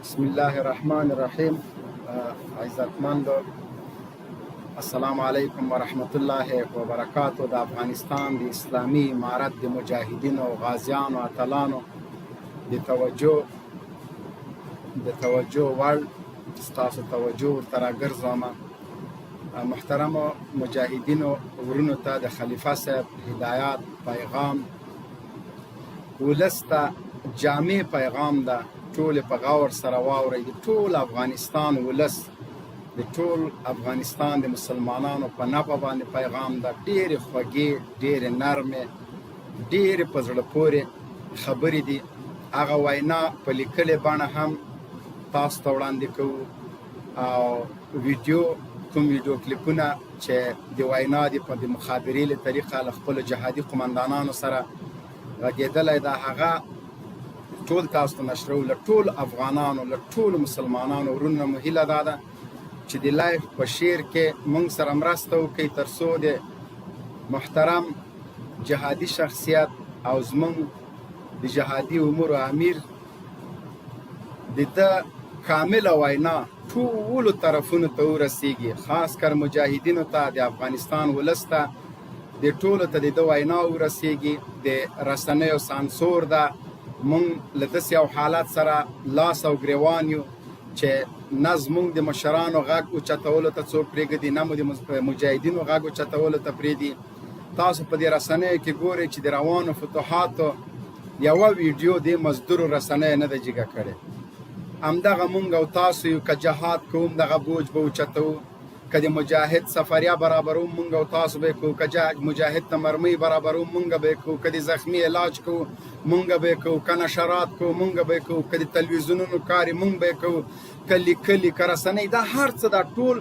بسم الله الرحمن الرحیم. عزتمند، السلام علیکم ورحمت الله وبرکاتو. د افغانستان د اسلامي امارت د مجاهدینو، غازیانو، اتلانو د توجه وړ، ستاسو توجه ورته راګرځوم. محترمو مجاهدینو ورونو ته د خلیفه صاحب هدایات، پیغام، ولس ته جامع پیغام ده، ټول په غور سره واورئ. د ټول افغانستان ولس، د ټول افغانستان د مسلمانانو په نفع باندې پیغام ده. ډېرې خوږې، ډېرې نرمې، ډېرې په زړه پورې خبرې دي. هغه وینا په لیکلې بڼه هم تاسو ته وړاندې کوو او ویډیو، کوم ویډیو کلیپونه چې د وینا دی، په د مخابرې له طریقه له خپلو جهادي قومندانانو سره غږېدلی دا، هغه ټول تاسو ته نشرو. له ټول افغانانو، له ټولو مسلمانانو ورونو مو هیله دا ده چې د live په share کې مونږ سره مرسته وکړئ، تر څو د محترم جهادي شخصیت او زمونږ د جهادي امور امیر د ده کامله وینا ټولو طرفونو ته ورسیږي، خاص کر مجاهدینو ته، د افغانستان ولس ته، د ټولو ته د ده وینا ورسیږي. د رسنیو سانسور ده. مونږ له داسې یو حالت سره لاس او ګریوان یو چې نه زمونږ د مشرانو غږ اوچتولو ته څوک پرېږدي، نه مو د مجاهدینو غږ اوچتولو ته پرېږدي. تاسو په دې رسنیو کې ګورئ چې د روانو فتوحاتو یوه ویډیو دې مزدورو رسنیو نه ده جګه کړې. همدغه مونږ او تاسو یو. که جهاد کوم، دغه بوج به اوچتوو. که د مجاهد سفریا برابرو، مونږ او تاسو به کوو. که مجاهد ته مرمۍ برابرو، مونږ به کوو. که د زخمی علاج کوو، مونږ به کوو. که نشرات کوو، مونږ به کوو. که د تلویزیونونو کار، مونږ به کوو. که لیکلي، که رسنۍ، دا هر څه، دا ټول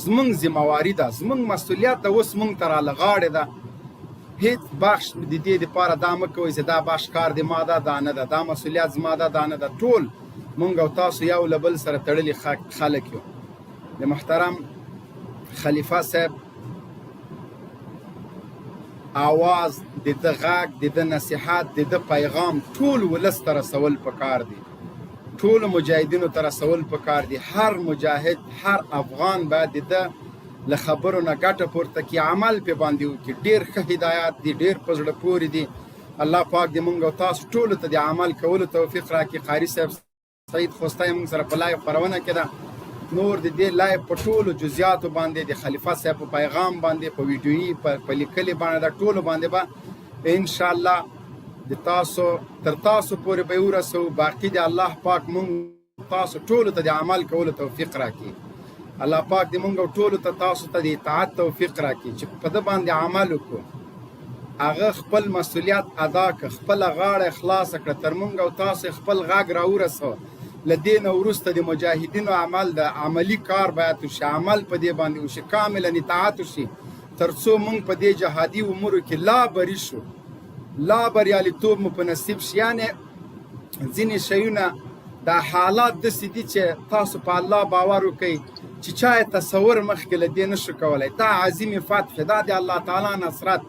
زمونږ ذمہواري ده، زمونږ مسؤلیت ده. اوس مونږ ته راله غاړې ده. هیڅ بخش د دې لپاره دا مه کوئ چې دا بخش کار دی ما ده، دا نه ده، دا مسؤلیت زما ده، دا نه ده. ټول مونږ او تاسو یو له بل سره تړلي خلک یو. د محترم خلیفه صاحب آواز، د ده غږ، د ده نصیحت، د ده پیغام ټول ولس ته رسول پکار دي، ټول مجاهدینو ته رسول پکار دي. هر مجاهد، هر افغان باید د ده له خبرو نه ګټه پورته کړي، عمل په باندې وکړي. ډېر ښه هدایات دي، ډېر په زړه پورې دي. الله پاک دې مونږ او تاسو ټولو ته د عمل کولو توفیق راکړي. قاري صاحب سعید خوستی مونږ سره په live خپرونه کې ده. نور د دې live په ټولو جزئیاتو باندې، د خلیفه صاحب په پیغام باندې، په ویډیويي، په لیکلي باندې، دا ټولو باندې به ان شاء الله د تاسو تر تاسو پورې به ورسو. باقي د الله پاک مونږ تاسو ټولو ته د عمل کولو توفیق راکړي. الله پاک دې مونږ ټولو ته، تاسو ته د اطاعت توفیق راکړي چې په ده باندې عمل وکړو. هغه خپل مسؤلیت ادا کړ، خپل غاړه خلاصه کړه، تر مونږ او تاسو خپل غږ راورسو. له دې نه وروسته د مجاهدینو عمل د عملی کار باید وشي، عمل په دې باندې وشي، کاملا اطاعت وشي، تر څو مونږ په دې جهادي امورو کې لا بری شو، لا بریالیتوب مو په نصیب شي. یعنې ځینې شیونه، دا حالات داسې دي چې تاسو په الله باور وکئ چې چا یې تصور مخکې له دې نشو کولی. دا عظیم فتح، دا د الله تعالی نصرت،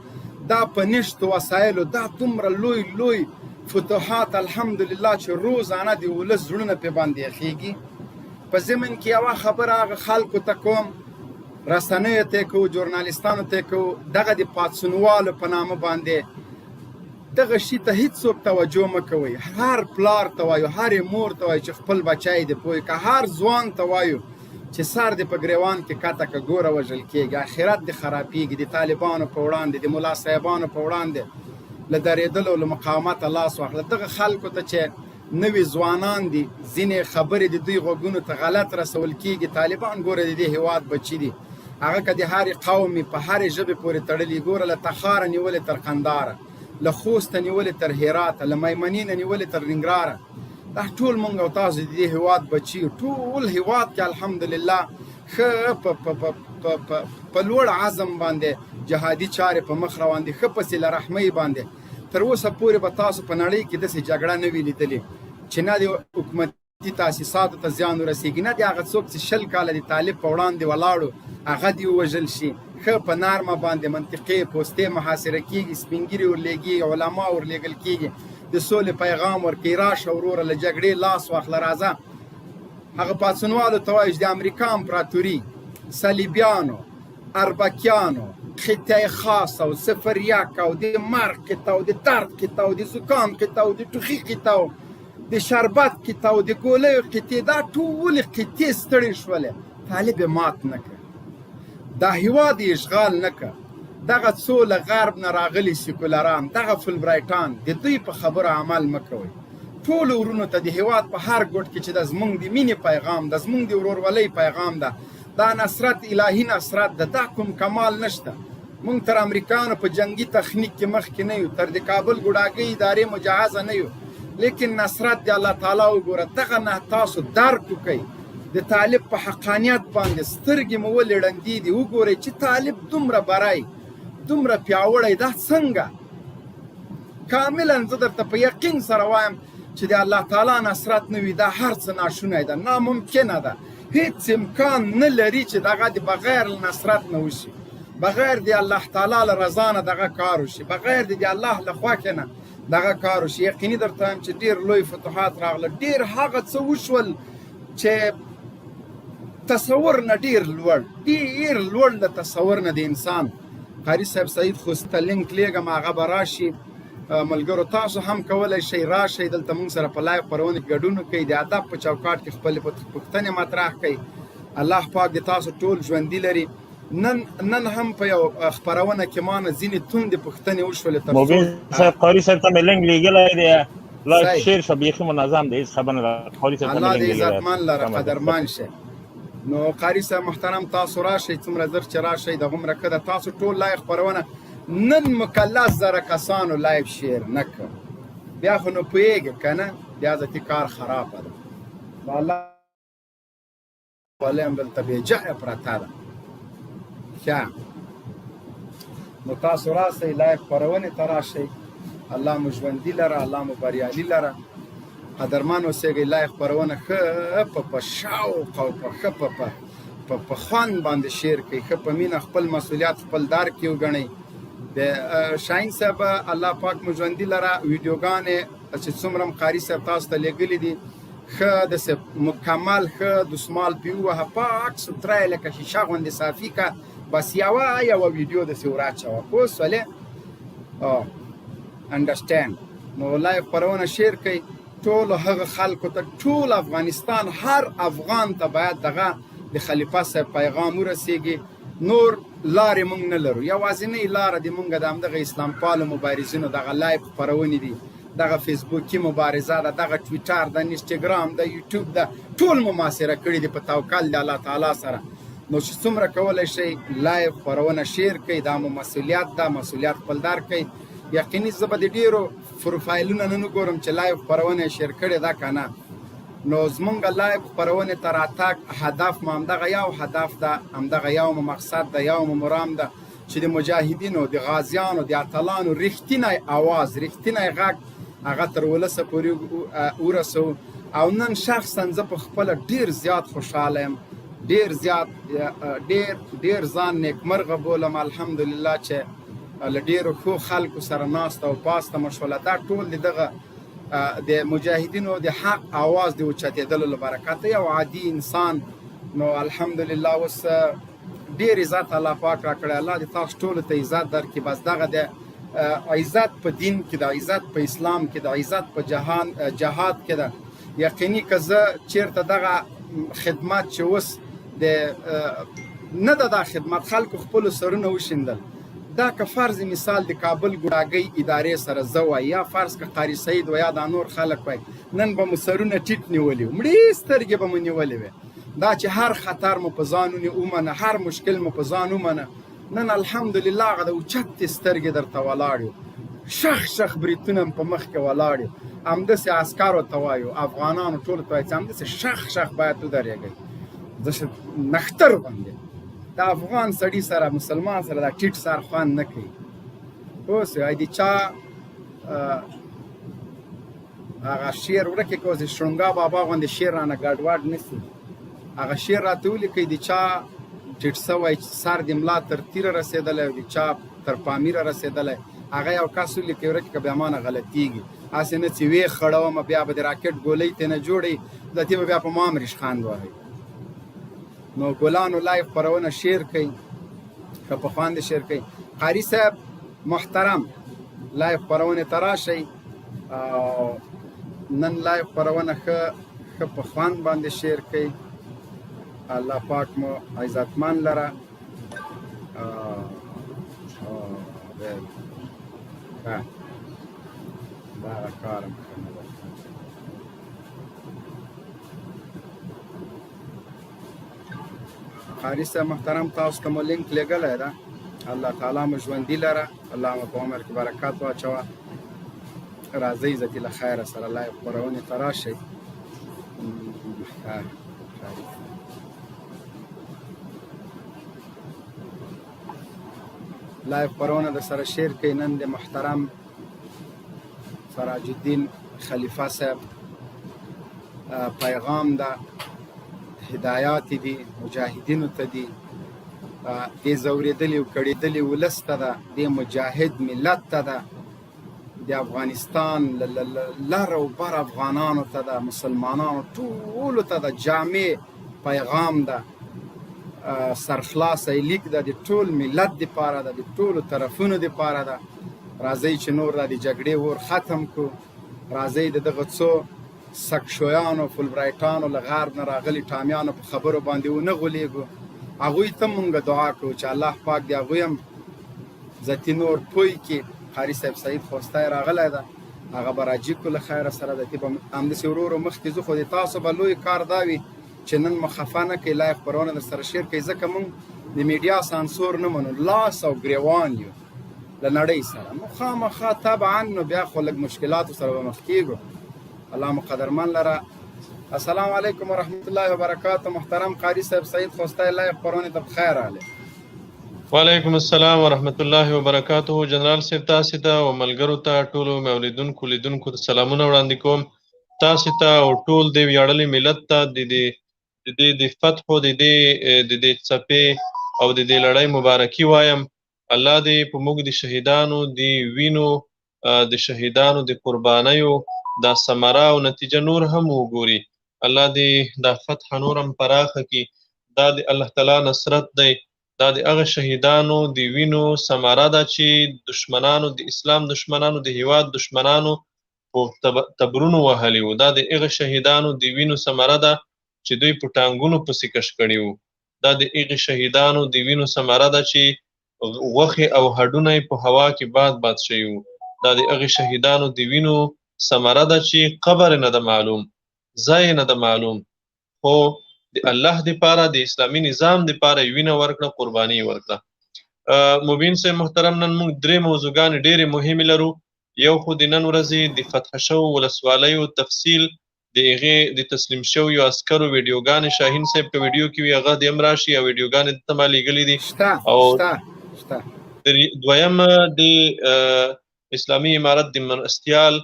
دا په نشتو وسایلو دا دومره لوی لوی فتوحات، الحمدلله چې روزانه د ولس زړونه پې باندې یخیږي. په ضمن کې یوه خبره هغه خلکو ته کوم، رسنیو ته کوو، ژورنالیستانو ته کوو، دغه د پاڅونوالو په نامه باندې دغه شي ته هیڅوک توجه مه کوئ. هر پلار ته وایو، هرې مور ته وایو چې خپل بچی دې پوه که. هر ځوان ته وایو چې سر دې په ګریوان کې کته که، ګوره وژل کېږي، آخرت دې خرابېږي. د طالبانو په وړاندې، د ملا صاحبانو په وړاندې له درېدلو، له مقاومته لاس واخله. دغه خلکو ته چې نوي ځوانان دي، ځینې خبرې د دوی غوږونو ته غلط رسول کېږي. طالبان ګوره د دې هیواد بچي دي، هغه که د هرې قومې، په هرې ژبې پورې تړلي. ګوره له تخاره نیولې تر قنداره، له خوسته نیولې تر هراته، له میمنې نه نیولې تر ننګرهاره، دا ټول مونږ او تاسو د دې هیواد بچي. ټول هیواد کې الحمدلله ښه په لوړ عزم باندې جهادي چارې په مخ روان دي، ښه په صله رحمۍ باندې. تر اوسه پورې به تاسو په نړۍ کې داسې جګړه نه وي لیدلې چې نه د حکومتي تاسیساتو ته زیان ورسیږي، نه د هغه څوک چې 20 کاله د طالب په وړاندې ولاړو هغه دې ووژل شي. ښه په نرمه باندې منطقې، پوستې محاصره کیږي، سپینګیري ورلیږي، علما ورلیږل کیږي، د سولې پیغام ورکوي: راشه وروره، له جګړې لاس واخله، راځه. هغه پاڅونوالو ته وایو چې د امریکا امپراتوري، صلیبیانو، اربکیانو، قطعه خاص او صفر یک او د مرګ قطعه او د درد قطعه او د زکام قطعه او د ټوخي قطعه او د شربت قطعه او د ګولیو قطعې، دا ټولې قطعې ستړې شولې، طالب یې مات نه کړ، دا هیواد یې اشغال نه کړ. دغه څو له غرب نه راغلي سیکولران، دغه فلبرایټان، د دوی په خبرو عمل مه کوئ. ټولو ورونو ته د هیواد په هر ګوټ کې چې د زمونږ د مینې پیغام ده، زمونږ د ورورولۍ پیغام ده، دا نصرت الهي نصرت ده، دا کوم کمال نشته. مونږ تر امریکانو په جنگي تخنیک کې مخکې نه یو، تر د کابل ګوډاګۍ ادارې مجهزه نه یو، لیکن نصرت د الله تعالی وګوره. دغه نه تاسو درک وکړئ، د طالب په حقانیت باندې سترګې مو ولې ړندې دي؟ وګورئ چې طالب دومره بری، دومره پیاوړی، دا څنګه؟ کاملا زه درته په یقین سره وایم چې د الله تعالی نصرت نه وي دا هر څه ناشونی ده، ناممکنه ده، هیڅ امکان نه لري چې دغه د بغیر له نصرت نه وشي، بغیر د الله تعالی له رضا نه دغه کار وشي، بغیر د الله له خوښې نه دغه کار وشي. یقیني درته وایم چې ډیر لوی فتوحات راغله، ډیر هغه څه وشول چې تصور نه ډیر لوړ، ډیر لوړ له تصور نه د انسان. قاری صاحب سعید خوست ته لینک لیږم، هغه به راشي. ملګرو تاسو هم کولی شئ راشئ دلته مونږ سره په live خپرونه کې ګډون وکړئ، د ادب په چوکاټ کې خپلې پوښتنې مطرح کړئ. الله پاک دې تاسو ټول ژوندي لري. نن نن هم په یو خپرونه کې ما نه ځینې توندې پوښتنې وشولې، تر څو مبین صاحب قاری صاحب ته مې لینک لیږلی دی، live صحیح. share شه، بیخي منظم دی، هیڅ خبر نه ده. قاری صاحب ته مې الله لینک دې لیږلی. عزتمن لره، سمه ده. قدرمن شه. نو قاری صاحب محترم تاسو راشئ، څومره زر چې راشئ دغومره ښه ده. تاسو ټول live خپرونه نن مو که 10,000 کسانو live share نه کړ، بیا خو نو پوهېږې که نه، بیا ذاتي کار خرابه ده. نو الله خولۍ هم دلته بې جایه پرته ده. ښه، نو تاسو راسئ live خپرونې ته راشئ. الله مو ژوندي لره، الله مو بریالي لره، قدرمن اوسېږئ. live خپرونه ښه په شوق او په ښه په خوند باندې share کړئ، ښه په مینه خپل مسؤلیت خپل درک یې وګڼئ. د شاهین صاحب الله پاک مو ژوندي لره، ویډیوګانې چې څومره هم قاري صاحب تاسو ته لېږلي دي، ښه داسې مکمل ښه دسمال پې ووهه، پاک سوتره یې لکه شیشه غوندې صافي که، بس یوه یوه ویډیو داسې وراچوه، پوه سولې؟ understand. نو live خپرونه share کړئ ټولو هغه خلکو ته، ټول افغانستان، هر افغان ته باید دغه د خلیفه صاحب پیغام ورسیږي. نور لارې مونږ نه لرو، یوازینۍ لاره د مونږ د همدغه اسلام پالو مبارزینو دغه live خپرونې دي، دغه فیسبوکي مبارزه ده، دغه ټویټر ده، انسټاګرام ده، یوټیوب ده، ټول مو محاصره کړي دي په توکل د الله تعالی سره. نو چې څومره کولی شئ live خپرونه share کړئ، دا مو مسؤلیت ده، مسؤلیت خپل درک کړئ. یقیني زه به د ډېرو پروفایلونه نن وګورم چې live خپرونه یې share کړې ده که نه. نو زمونږ live خپرونې ته راتګ هدف مو همدغه یو هدف ده، همدغه یو مو مقصد ده، یو مو مرام ده چې د مجاهدینو، د غازیانو، د اتلانو رښتینی اواز، رښتینی غږ هغه تر ولسه پورې ورسوو. او نن شخصا زه په خپله ډیر زیات خوشحاله یم، ډیر زیات، ډیر ډیر ځان نیکمرغه بولم، الحمدلله چې له ډیرو ښو خلکو سره ناسته او پاسته مو شوله. دا ټول د دغه د مجاهدینو د حق اواز د اوچتېدلو له برکته. یو عادي انسان، نو الحمدلله اوس ډیر عزت الله پاک راکړی، الله دې تاسو ټولو ته عزت درکړي. بس دغه د عزت په دین کې ده، عزت په اسلام کې ده، عزت په جهان جهاد کې ده. یقیني که زه چیرته دغه خدمت چې اوس د نه ده دا خدمت خلکو خپلو سرونه وشیندل، دا که فرض مثال د کابل ګوډاګۍ ادارې سره زه وای، یا فرض که قاری سعید وای، یا دا نور خلک وای، نن به مو سرونه ټیټ نیولي وو، مړې سترګې به مو نیولې وې. دا چې هر خطر مو په ځان ومنه، هر مشکل مو په ځان ومنه، نن الحمدلله هغه د اوچتې سترګې درته ولاړ یو، شخ شخ بریتونه هم په مخ کې ولاړ یو. همداسې عسکرو ته وایو، افغانانو ټولو ته وایو چې همداسې شخ شخ باید ودرېږئ، داسې نښتر غوندې د افغان سړي سره، مسلمان سره دا ټیټ سر خوند نه کوي. پوه سوې؟ د چا هغه شعر ورکې که اوس د شړونګا بابا غوندې شعر رانه ګډوډ نه سي، هغه شعر راته ولیکئ، د چا ټیټ سوی سر د ملا تر تیره رسېدلی او د چا تر پامیره رسېدلی، هغه یو کس ولیکي ورکه که بیا مانه غلطیږي، هسې نه چې ویې خړوم بیا به د راکټ ګولۍ ته نه جوړې دتې به بیا په ما هم ریشخند وهي. نو ګلانو لایو خپرونه شیر کړئ، ښه په خوند شیر کړئ. قاري صاحب محترم لایو خپرونې ته راشئ او نن لایو خپرونه ښه ښه په خوند باندې شیر کړئ. الله پاک مو عزتمن لره. دا کار هم ښه نه دی. قاري صاحب محترم تاسو ته مو لینک لېږلی ده. الله تعالی مو ژوندي لره، الله مو په عمر کې برکت واچوه. راځئ عزتي له خیره سره لایو خپرونې ته راشئ. لایو خپرونه د سره شیر کړئ. نن د محترم سراج الدین خلیفه صاحب پیغام ده، هدایات دي مجاهدینو ته دي، دې ځورېدلي او کړېدلي ولس ته ده، دې مجاهد ملت ته ده، د افغانستان لر او بر افغانانو ته ده، مسلمانانو ټولو ته ده، جامع پیغام ده، سرخلاصی لیک ده، د ټول ملت دپاره ده، د ټولو طرفونو دپاره ده. راځئ چې نور دا د جګړې اور ختم کړو. راځئ د دغه څو سکشویانو فولبرایټانو له غرب نه راغلي ټامیانو په خبرو باندې ونه غولېږو. هغوی ته مونږ دعا کوو چې الله پاک دې هغوی هم ذاتي نور پوی کړي. قاري صاحب سعید خوستی راغلی ده، هغه به راجي کړو له خیره سره. د به همداسې ورو ورو مخکې ځو. خو د تاسو به لوی کار دا وي چې نن مو خفه نه کړئ، لایو خپرونه در سره شیر کړئ، ځکه مونږ د میډیا سانسور نه منو، لاس او ګریوان یو له نړۍ سره. نو خامخا طبعا نو بیا خو لږ مشکلاتو سره به مخ کېږو. الله مو قدرمن لره. السلام علیکم ورحمت الله وبرکاته. محترم قاري صاحب سعید خوستی لایو خپرونې ته پخیر راغلی. وعلیکم السلام ورحمت الله وبرکاته. جنرال صاحب تاسو ته او ملګرو ته ټولو اوریدونکو لیدونکو ته سلامونه وړاندې کوم. تاسو ته او ټول د ویاړلي ملت ته د دې د دې د فتح د دې د دې څپې او د دې لړۍ مبارکي وایم. الله دې په موږ د شهیدانو د وینو د شهیدانو د قربانیو دا ثمره او نتیجه نور هم وګوري. الله دې دا فتح نور هم پراخه کړي. دا د الله تعالی نصرت دی، دا د هغه شهیدانو د وینو ثمره ده چې دشمنانو، د اسلام دشمنانو، د هیواد دشمنانو په تبرونو وهلي وو. دا د هغه شهیدانو د وینو ثمره ده چې دوی په ټانګونو پسې کش کړي وو. دا د هغه شهیدانو د وینو ثمره ده چې غوښې او هډونه یې په هوا کې باد باد شوي وو. دا د هغه شهیدانو د وینو ثمره ده چې قبر نه ده معلوم، ځای نه ده معلوم، خو د الله دپاره، د اسلامي نظام دپاره یې وینه ورکړه، قرباني یې ورکړه. مبین صاحب محترم، نن موږ درې موضوعګانې ډېرې مهمې لرو. یو خو د نن ورځې د فتح شوو ولسوالیو تفصیل، د هغې د تسلیم شویو عسکرو ویډیوګانې، شاهین صاحب که ویډیو کې وي هغه دې هم راشي، او ویډیوګانې دلته ما لیږلې دي. شته او شته شته. دویم د اسلامي امارت د مرستیال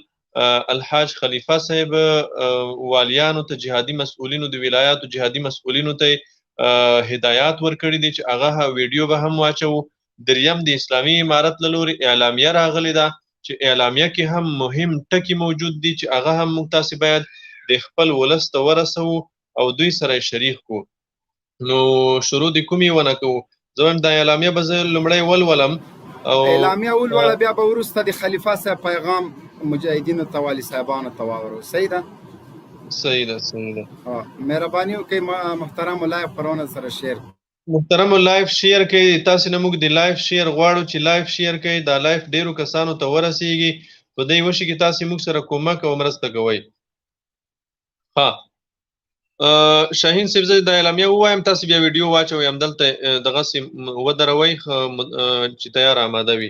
الحاج خلیفه صاحب والیانو ته، جهادي مسؤلینو، د ولایاتو جهادي مسؤلینو ته هدایات ورکړي دي چې هغه ویډیو به هم واچوو. دریم د اسلامي امارت له لوري اعلامیه راغلې ده چې اعلامیه کې هم مهم ټکي موجود دي چې هغه هم موږ تاسې باید د خپل ولس ته ورسوو او دوی سره یې شریک کړو. نو شروع د کومې ونه کوو؟ زه وایم دا اعلامیه به زه لومړی ولولم او اعلامیه ولوله، بیا به وروسته د خلیفه صاحب پیغام مجاهدینو ته، والي صاحبانو ته واورو. صحیح ده؟ صحیح ده، صحیح ده. مهرباني وکړئ محترم لایو خپرونه سره شیر. محترم لایف شیر کړئ. تاسو نه موږ د لایف شیر غواړو چې لایف شیر کړئ، دا لایف ډیرو کسانو ته ورسیږي. په دې وشي کې تاسو موږ سره کومک او مرسته کوئ. ها شاهین صاحب، زه د اعلامیه ووایم، تاسو بیا ویډیو واچوئ، همدلته دغسې ودروئ چې تیار آماده وي.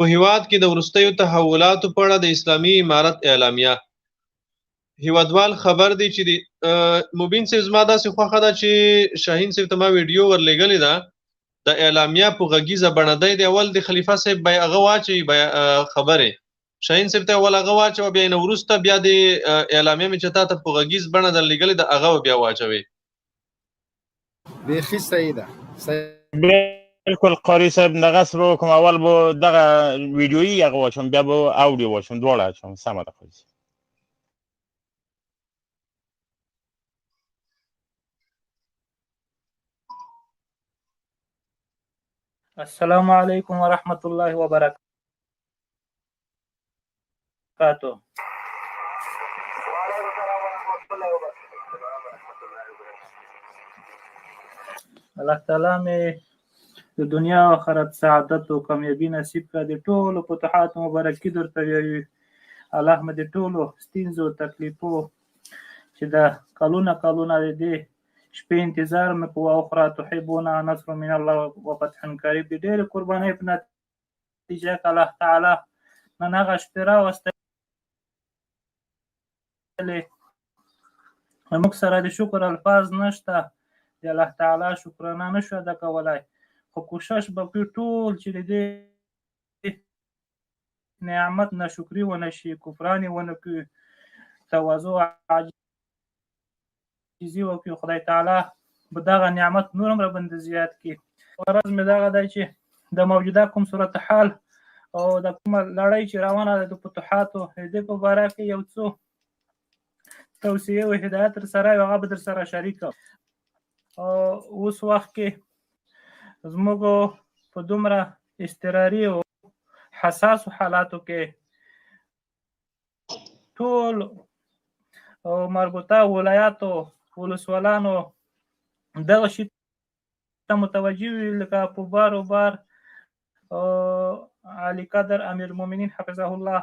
په هیواد کې د وروستیو تحولاتو په اړه د اسلامي امارت اعلامیه. هیوادوال خبر دي چې د مبین صاحب زما داسې خوښه ده چې شاهین صاحب ته ما ویډیو ورلېږلې ده، د اعلامیه په غږیزه بڼه دی. د اول د خلیفه صاحب بیا هغه واچوي، بیا خبرې شاهین صاحب ته اول هغه واچوه، بیا یې نه وروسته بیا د اعلامیه مې چې تا ته په غږیز بڼه درلېږلې ده هغه به بیا واچوې. بیخي صحیح ده. بیا بالکل قاری صاحب، دغه څه به وکړم. اول به دغه ویډیويي هغه واچوم، بیا به آوډیو واچوم، دواړه اچوم. سمه ده قاری صاحب. السلام علیکم ورحمت الله وبرکاته. الله تعالی مې د دنیا او آخرت سعادت او کامیابی نصیب کړه. د ټولو فتوحات مبارکي درته وایو. الله مې د ټولو ستونزو تکلیفو چې د کلونه کلونه د دې شپې انتظار مې کوه، اخرى تحبون نصر من الله وفتح قریب، د ډېرې قربانۍ په نتیجه کې الله تعالی نن هغه شپې راوستلې. موږ سره د شکر الفاظ نشته، د الله تعالی شکرانه نشو ادا کولای، خو کوشش به کوو ټول چې د دې نعمت ناشکري ونه شي، کفران یې ونه کړو، تواضع عاجزي وکړو. خدای تعالی به دغه نعمت نور هم راباندې زیات کړي. غرض مې دغه دی چې د موجوده کوم صورتحال او د کومه لړۍ چې روانه ده د فتوحاتو، د دې په باره کې یو څو توصیه او هدایت در سره یو، هغه به در سره شریک کړم. او اوس وخت کې زموږ په دومره اضطراري او حساسو حالاتو کې ټول او مربوطه ولایاتو ولسوالانو دغه شي ته متوجه وي، لکه په بار و بار علی قدر امیر المؤمنین حفظه الله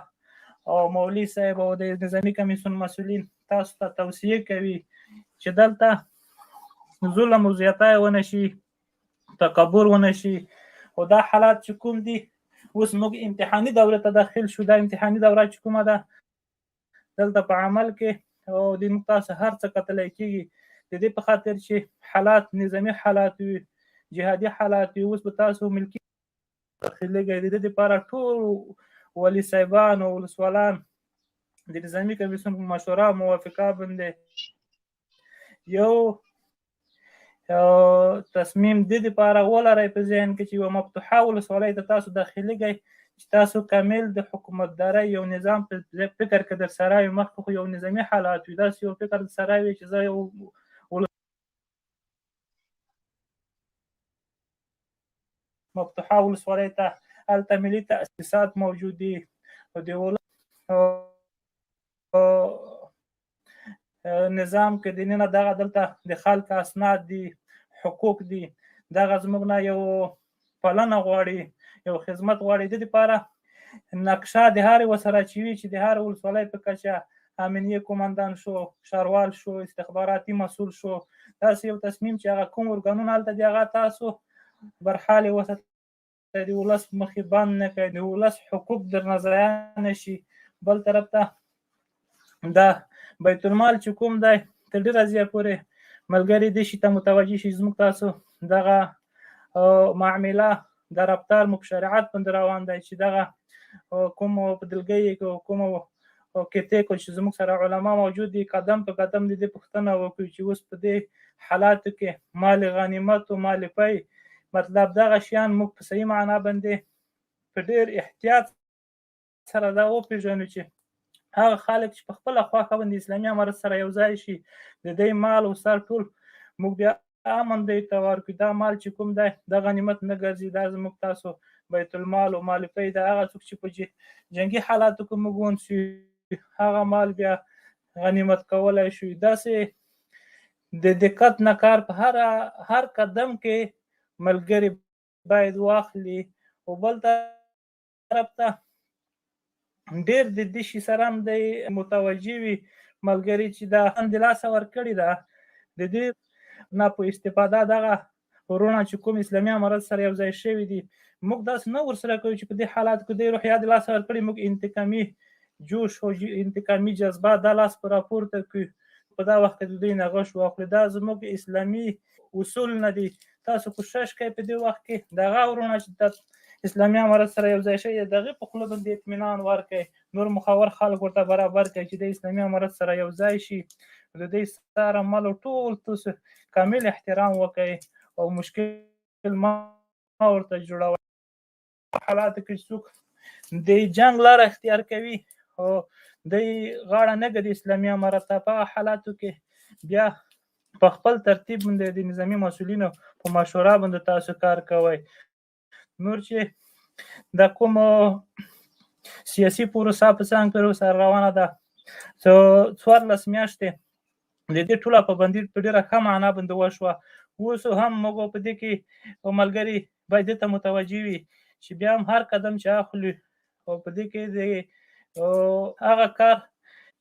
او مولوي صاحب او د نظامي کمیسیون مسؤلین تاسو ته توصیه کوي چې دلته ظلم او زیاتی ونه شي، تکبر ونه شي. او دا حالات چې کوم دي، اوس موږ امتحاني دوره ته داخل شو. دا امتحاني دوره چې کومه ده، دلته په عمل کې او د موږ تاسو هر څه کتلی کېږي. د دې په خاطر چې حالات نظامي حالات وي، جهادي حالات وي، اوس به تاسو ملکي داخلېږئ. د دې لپاره ټول ولي صاحبان او ولسوالان د نظامي کمیسیون په مشوره موافقه باندې یو تصمیم د دې لپاره ولرئ په ذهن کې چې یوه مفتوحه ولسوالۍ ته تاسو داخلېږئ، چې تاسو کامل د حکومتدارۍ یو نظام په فکر کې در سره وي. مخکې خو یو نظامي حالات وي، داسې یو فکر در سره وي چې زه یو مفتوحه ولسوالۍ ته، هلته ملي تاسیسات موجود دي او د نظام کې دننه دغه دلته د خلک اسناد دي، حقوق دي، دغه زموږ نه یو پلنه غواړي، یو خدمت غواړي. د دې لپاره نقشه د هرې وسره چې وي، چې د هر ولسوالۍ په کچه امنیه قومندان شو، ښاروال شو، استخباراتي مسؤل شو، داسې یو تصمیم چې هغه کوم ارګانونه هلته دي، هغه تاسو برحال وساتئ، د ولس مخې بند نه کړئ، د ولس حقوق درنه ضایع نه شي. بل طرف ته دا بیت المال چې کوم دی، تر ډېره ځایه پورې ملګري دې شي ته متوجه شي. زموږ تاسو دغه معامله د رفتار مو په شریعت باندې روان دی، چې دغه کوم په دلګۍ کوم کتې کو چې زموږ سره علما موجود دي، قدم په قدم د دې پوښتنه وکړي چې اوس په دې حالاتو کې مال غنیمت او مال پی، مطلب دغه شیان موږ په صحیح معنا باندې په ډېر احتیاط سره دا وپېژنو چې هغه خلک چې په خپله خوښه باندې اسلامي امارت سره یو ځای شي، د دې مال او سر ټول موږ بیا امن دی ته ورکړو. دا مال چې کوم دی دا غنیمت نه ګرځي، دا زموږ تاسو بیت المال او مال پی دا هغه څوک چې په جنګي حالاتو کې موږ ونسو، هغه مال بیا غنیمت کولای شو. داسې د دقت نه کار په هر قدم کې ملګري باید واخلي. او بل طرف ته ډېر د دې شي سره هم دی متوجه وي ملګري چې دا هم د لاسه ورکړې ده، د دې نه په استفاده دغه وروڼه چې کوم اسلامي امارت سره یو ځای شوي دي، موږ داسې نه ورسره کوو چې په دې حالات کې دی روحیه د لاسه ورکړي، موږ انتقامي جوش او انتقامي جذبه دا لاس پر راپورته کړو، په دا وخت کې د دوی نه غش واخلو. دا زموږ اسلامي اصول نه دي. تاسو کوشش کوئ په دې وخت کې دغه وروڼه چې د اسلامي امارت سره یو ځای شوي، دغه په خوله باندې اطمینان ورکړئ، نور مخور خلک ورته برابر کړئ چې د اسلامي امارت سره یو ځای شي، د دې سره ملو ټول تاسو کامل احترام وکړئ او مشکل ما ورته جوړوئ. حالاتو کې څوک د جنګ لاره اختیار کوي او د غاړه نه ږدي اسلامي امارت ته، په هغه حالاتو کې بیا په خپل ترتیب باندې د نظامي مسؤلینو په مشوره باندې تاسو کار کوئ. نور چې د کوم سیاسي پروسه په څنګ پر سره روانه ده، 14 میاشتې د دې ټوله پابندي په ډېره ښه معنا باندې وشوه. اوس هم موږ په دې کې ملګري باید دې ته متوجه وي چې بیا هم هر قدم چې اخلي او په دې کې د هغه کار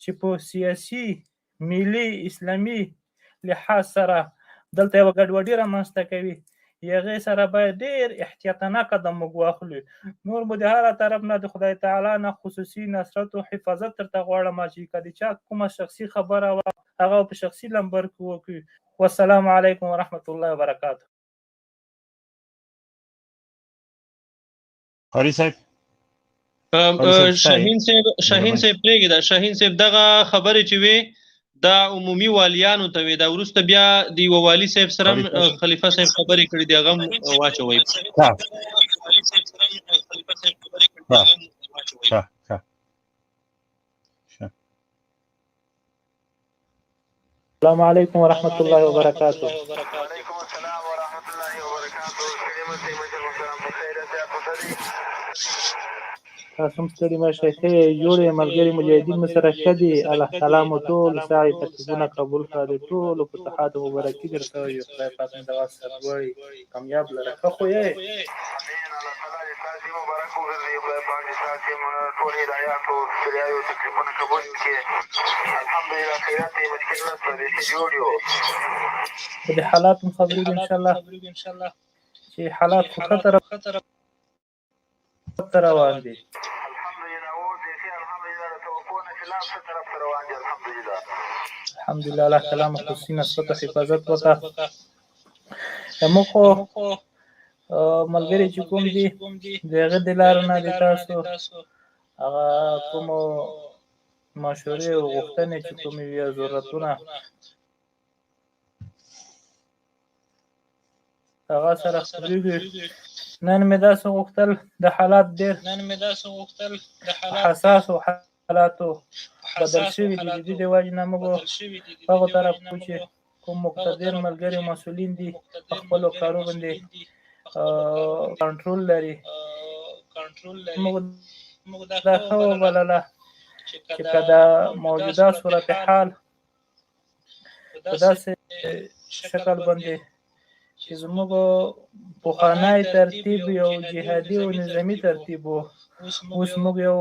چې په سیاسي، ملي، اسلامي لحاظ سره دلته یوه ګډوډي رامنځته کوي، هغې سره باید ډېر احتیاطانه قدم موږ واخلو. نور مو د هره طرف نه د خدای تعالی نه خصوصي نصرت او حفاظت درته غواړم چې که د چا کومه شخصي خبره وه هغه په شخصي لمبر کې وکړي. والسلام علیکم ورحمت الله وبرکاته. قاري صاحب، شاهین صاحب، شاهین صاحب پرېږده. شاهین صاحب دغه خبرې چې وې دا عمومي والیانو ته وې، دا وروسته بیا د یوه والي صاحب سره خلیفه صاحب خبرې کړې دي، هغه هم واچوئ. السلام علیکم ورحمت الله وبرکاته. وعلیکم السلام ورحمت الله وبرکاته. تاسو هم ستړي مه شئ، ښه یې جوړ یې، ملګري مجاهدین مو سره ښه دي. الله تعالی مو ټول سعی تکلیفونه قبول کړه، د ټولو فتوحاتو مبارکي درته وایو. خدای پاک مو دغه سرلوړي کامیاب لره. ښه خو یې امین. الله تعالی دې تاسې مبارک وګرځوي. خدای پاک دې تاسې ټول هدایات او ستړیاوې او تکلیفونه قبول کړي. الحمدلله خیرات دی، مشکل نشته، بیخي جوړ یو. په دې حالاتو هم خبرېږو انشاءالله چې حالات خو ښه طرف ته روان دي. الحمدلله اوس بیخي الحمدلله د توقع نه خلاف ښه طرف ته روان دي الحمدلله. الحمدلله الله تعالی مو خصوصي نصرت او حفاظت وکړه. موږ خو ملګري چې کوم دي د هغه د لارې نه د تاسو هغه کومو مشورې او غوښتنې چې کومې وي او ضرورتونه هغه سره خبرېږي. نن مې داسې غوښتل د حالات ډېر حساسو حالاتو بدل شوي دي، د دې د وجې نه موږ هغو طرف کو چې کوم مقتدر ملګري مسؤلین دي په خپلو کارو باندې کنټرول لري. موږ دا ښه وبلله چې که دا موجوده صورتحال په داسې شکل باندې چې زموږ پخوانی ترتیب یو جهادي او نظامي ترتیب و، اوس موږ یو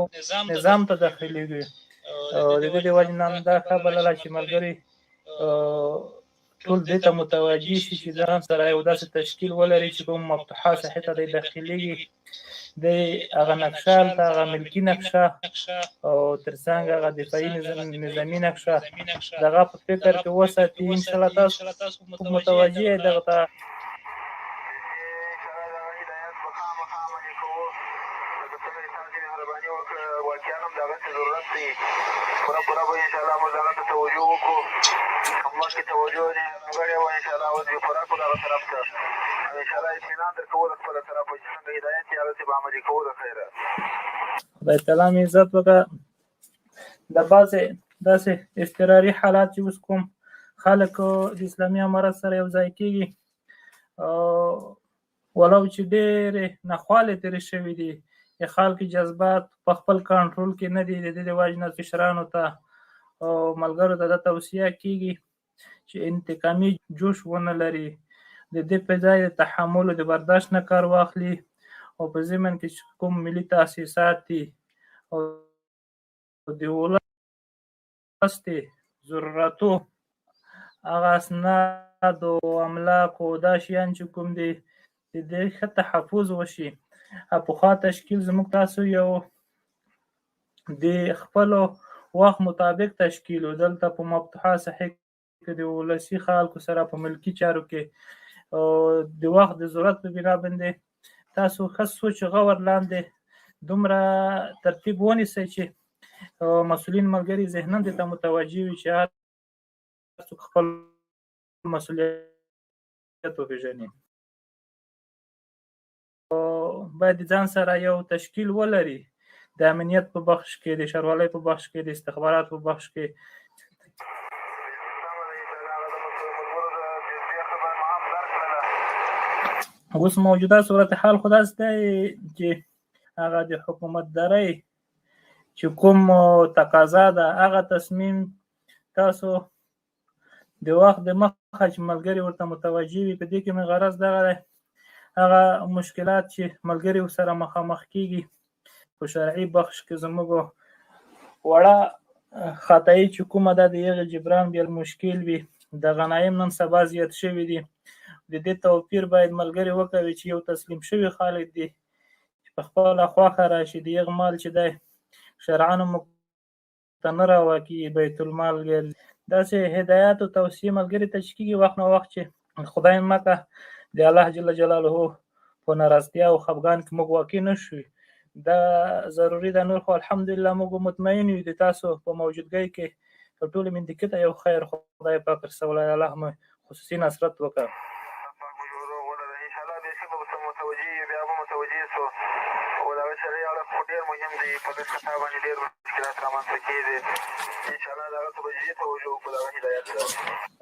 نظام ته داخلېږو، او د دې د وجې نه هم دا ښه بلله چې ملګري ټول دې ته متوجه شي چې ځان سره یو داسې تشکیل ولري چې کوم مفتوحه ساحې ته دی داخلېږي، دی هغه نقشه هلته هغه ملکي نقشه او ترڅنګ هغه دفاعي نظامي نقشه دغه په فکر کې وساتي. انشاءالله تاسو متوجه یئ دغه ته. انشاءالله دغه هدایت به خامخا عملي کوو. لکه څنګه چې تاسې مهرباني وکړه، واقعا هم دغسې ضرورت دی. پوره پوره به انشاءالله موږ دغه ته توجه وکړو. مخکې توجه نیمګړې وه، انشاءالله اوس به پوره کړو دغه طرف ته. او انشاءالله اطمینان درکوو د خپله طرفه چې څنګه هدایت یې هغسې به عملي کوو د خیره. خدای تعالی مې عزت وکړه. د بعضې داسې اضطراري حالات چې اوس کوم خلک د اسلامي امارت سره یو ځای کېږي، ولو چې ډېرې ناخوالې تېرې شوې دي، د خلکو جذبات په خپل کنټرول کې نه دي، د دې د وجې نه کشرانو ته او ملګرو ته دا توصیه کېږي چې انتقامي جوش ونه لري، د دې په ځای د تحمل او د برداشت نه کار واخلي، او په ضمن کې چې کوم ملي تاسیسات دي او د ولس دي ضرورتو هغه اسناد او املاک او دا شیان چې کوم دي د دې ښه تحفظ وشي. پخوا تشکیل زموږ تاسو یو د خپلو وخت مطابق تشکیل و، دلته په مفتوحه ساحې کې د ولسي خلکو سره په ملکي چارو کې او د وخت د ضرورت په بنا باندې تاسو ښه سوچ غور لاندې دومره ترتیب ونیسئ چې مسؤلین ملګري ذهناً دې ته متوجه وي چې هر څوک خپل مسؤلیت وپېژني. باید ځان سره یو تشکیل ولري، د امنیت په بخش کې، د شهروالۍ په بخش کې، د استخبارات په بخش کې. اوس موجوده صورتحال خو داسې دی چې هغه د حکومتدارۍ چې کوم تقاضا ده، هغه تصمیم تاسو د وخت د مخه چې ملګري ورته متوجه وي. په دې کې مې غرض دغه دی، هغه مشکلات چې ملګري ورسره مخامخ کیږي په شرعي بخش کې، زموږ وړه خطایي چې کومه ده د هغې جبران بیا مشکل وي. د غنایم نن سبا زیات شوي دي، د دې توپیر باید ملګري وکوي چې یو تسلیم شوي خلک دي چې په خپله خوښه راشي، د هغه مال چې دی شرعاً موږ ته نه راواکېږي، بیت المال ګرځي. داسې هدایات او توصیې ملګري ته چې کېږي وخت نه وخت چې خدای مه که د الله جل جلاله په ناراضتیا او خفګان کې موږ واقع نه شو، دا ضروري ده. نور خو الحمدلله موږ مطمئن یو د تاسو په موجودګۍ کې په ټولې منطقې ته یو خیر خدای پاک رسولی، الله مو خصوصي نصرت وکړه.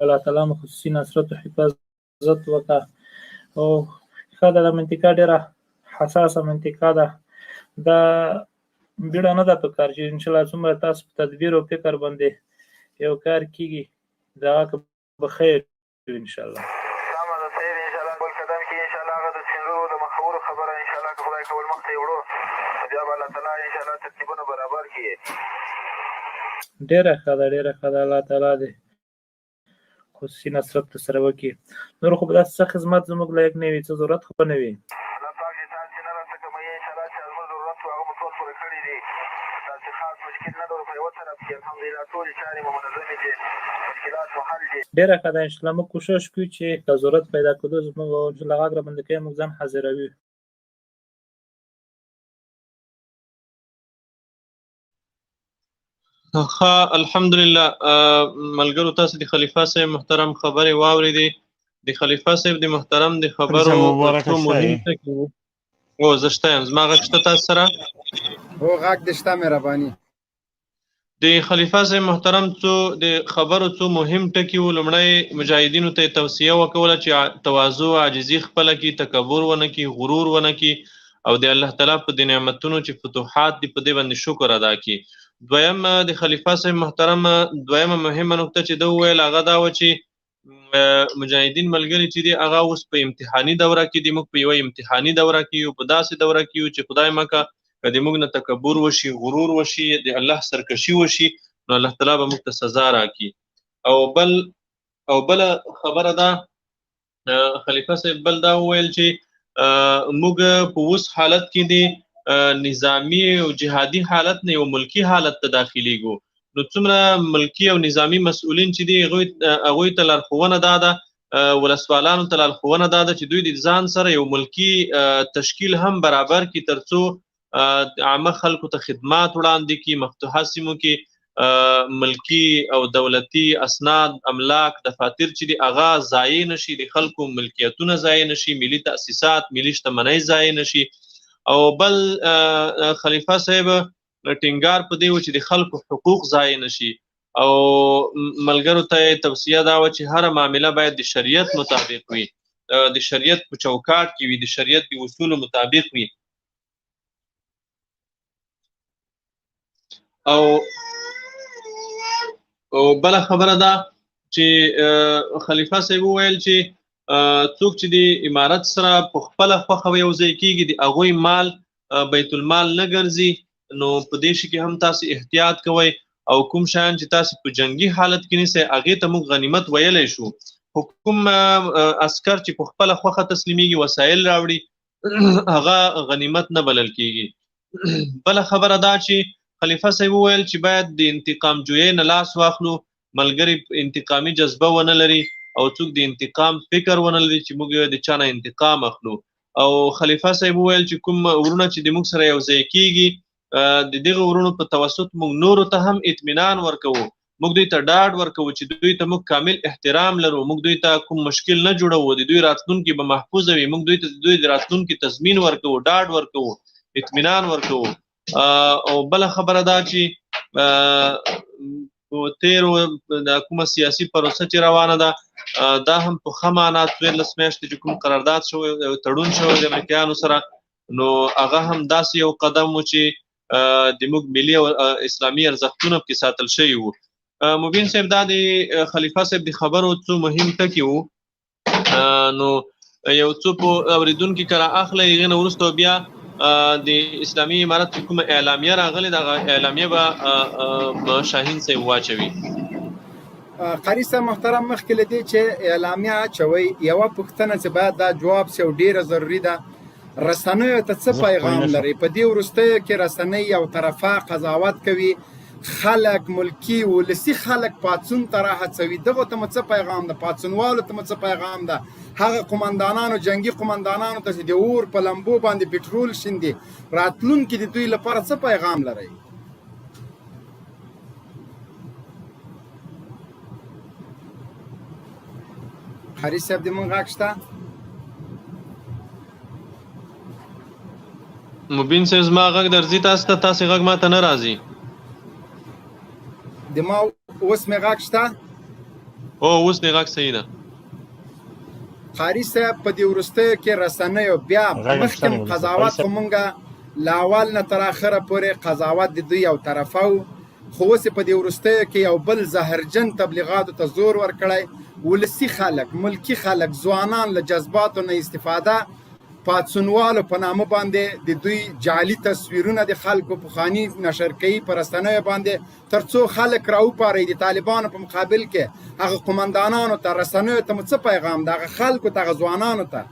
الله تعالی مو خصوصي نصرت او حفاظت وکړه. او ښه ده، دا منطقه ډېره حساسه منطقه ده، دا بیړه نه ده پکار چې انشاءالله څومره تاسو په تدبیر او فکر باندې یو کار کیږي دا به خیر وي انشاءالله. سمه ده، صحیح ده. انشاءالله بل قدم کې انشاءالله هغه د سپینږیرو د مخورو خبره انشاءالله که خدای کول مخته یې وړو، بیا به الله تعالی انشاءالله ترتیبونه برابر کړي. ډېره ښه ده، ډېره ښه ده. الله تعالی دې خصوصي نصرت سره وکړي. نور خو به داسې څه خدمت زموږ لایق نه وي، څه ضرورت خو به نه وي. الله پاک دې تاسې نه راڅه کموي انشاءالله، چې زموږ ضرورت و هغه مو ټول پوره کړي دي، داسې خاص مشکل نه لرو. په یوه طرف کې الحمدلله ټولې چارې مو منظمې دي، مشکلات مو حل دي. ډېره ښه ده. انشاءالله موږ کوشش کوو چې که ضرورت پیدا کېدو زموږ انشاءالله غږ راباندې کوي، موږ ځان حاضروي. ښه، الحمدلله. ملګرو تاسو د خلیفه صاحب محترم خبرې واورېدې. د خلیفه صاحب د محترم د خبرو څو مهم ټکي وو. او زه شته یم، زما غږ شته تاسو سره؟ هو، غږ دې شته، مهرباني. د خلیفه صاحب محترم څو د خبرو څو مهم ټکي وو. لومړی، مجاهدینو ته یې توصیه وکوله چې تواضع، عاجزي خپله کړي، تکبر ونه کړي، غرور ونه کړي، او د الله تعالی په دې نعمتونو چې فتوحات دي په دې باندې شکر ادا کړي. دویم، د خلیفه صاحب محترم دویمه مهمه نکته چې ده وویل هغه دا وه چې مجاهدین ملګري چې دي هغه اوس په امتحاني دوره کې دي. موږ په یوه امتحاني دوره کې یو، په داسې دوره کې یو چې خدای مه که که د موږ نه تکبر وشي، غرور وشي، د الله سرکشي وشي، نو الله تعالی به موږ ته سزا راکړي. او بله خبره ده، خلیفه صاحب بل دا وویل چې موږ په اوس حالت کې دي نظامی او جهادي حالت نه یو ملکی حالت ته داخليږو، نو څومره ملکی او نظامی مسؤلین چې دي هغوی ته لارښوونه دا ده، ولسوالانو ته لارښوونه دا ده چې دوی د ځان سره یو ملکی تشکیل هم برابر کړي ترڅو عامه خلکو ته خدمات وړاندې کړي، مفتوحه سیمو کې ملکی او دولتي اسناد، املاک، دفاتر چې دي هغه ضایع نشي، د خلکو ملکیتونه ضایع نشي، ملي تاسیسات، ملي شتمنۍ ضایع نشي. او بل خلیفه صاحب ټینګار په دې و چې د خلکو حقوق ضایع نشي، او ملګرو ته یې توصیه دا وه چې هره معامله باید د شریعت مطابق وي، د شریعت په چوکاټ کې وي، د شریعت د اصولو مطابق وي. او او بله خبره ده چې خلیفه صاحب وویل چې څوک چې د امارت سره په خپله خوښه یو ځای کېږي د هغوی مال بیت المال نه ګرځي، نو په دې شي کې هم تاسو احتیاط کوئ، او کوم شیان چې تاسو په جنګي حالت کې نیسئ هغې ته موږ غنیمت ویلی شو، خو کوم عسکر چې په خپله خوښه تسلیمیږي، وسایل راوړي، هغه غنیمت نه بلل کېږي. بله خبره دا چې خلیفه صاحب وویل چې باید د انتقام جویۍ نه لاس واخلو، ملګري انتقامي جذبه ونه لري او څوک د انتقام فکر ونه لري چې موږ د چا نه انتقام اخلو. او خلیفه صاحب وویل چې کوم ورونه چې د موږ سره یو ځای کېږي، د دغه ورونو په توسط موږ نورو ته هم اطمینان ورکوو موږ دوی ته ډاډ ورکوو چې دوی ته موږ کامل احترام لرو، موږ دوی ته کوم مشکل نه جوړوو، د دوی راتلونکي به محفوظ وي، موږ دوی ته د دوی د راتلونکي تضمین ورکوو، ډاډ ورکوو، اطمینان ورکوو. او بله خبره دا چې په تیرو د کومه سیاسي پروسه چې روانه ده، دا هم په ښه معنا 14 میاشتې چې کوم قرارداد شوی، تړون شوی د امریکایانو سره، نو هغه هم داسې یو قدم و چې د موږ ملي او اسلامي ارزښتونه پکې ساتل شوي وو. مبین صاحب، دا د خلیفه صاحب د خبرو څو مهم ټکي وو، نو یو څو په اوریدونکي کرا اخلي، هغې نه وروسته بیا د اسلامي امارت چې کومه اعلامیه راغلې، دغه اعلامیه به شاهین صاحب واچوي. قاري صاحب محترم، مخکې له دې چې اعلامیه اچوئ، یوه پوښتنه چې باید دا جواب شي او ډېره ضروري ده، رسنیو ته څه پیغام لري؟ په دې وروستیو کې رسنۍ یو طرفه قضاوت کوي، خلک، ملکی ولسی خلک پاڅون ته راهڅوي، دغو ته مو څه پیغام ده؟ پاڅونوالو ته مو څه پیغام ده؟ هغه قومندانانو، جنګي قومندانانو ته چې د اور په لمبو باندې پټرول شیندي، راتلونکي د دوی لپاره څه پیغام لرئ؟ قاري صاحب، د مونږ غږ شته؟ مبین صاحب، زما غږ درځي تاسو ته؟ تاسو غږ ماته نه راځي. د ما اوس مې غږ شته؟ او اوس دې غږ صحیح ده. قاري صاحب، په دې وروستیو کې رسنیو بیا مخکې قضاوت خو مونږه له اول نه تر اخره پورې قضاوت د دوی یو طرفه و، خو اوس په دې وروستیو کې یو بل زهرجن تبلیغاتو ته زور ورکړی، ولسي خلک، ملکي خلک، ځوانان له جذباتو نه استفاده، پاڅونوالو په نامه باندې د دوی جعلي تصویرونه د خلکو پخواني نشر کوي په رسنیو باندې، ترڅو خلک راوپاروي د طالبانو په مقابل کې. هغه قومندانانو ته، رسنیو ته مو څه پیغام ده، هغه خلکو ته، هغه ځوانانو ته؟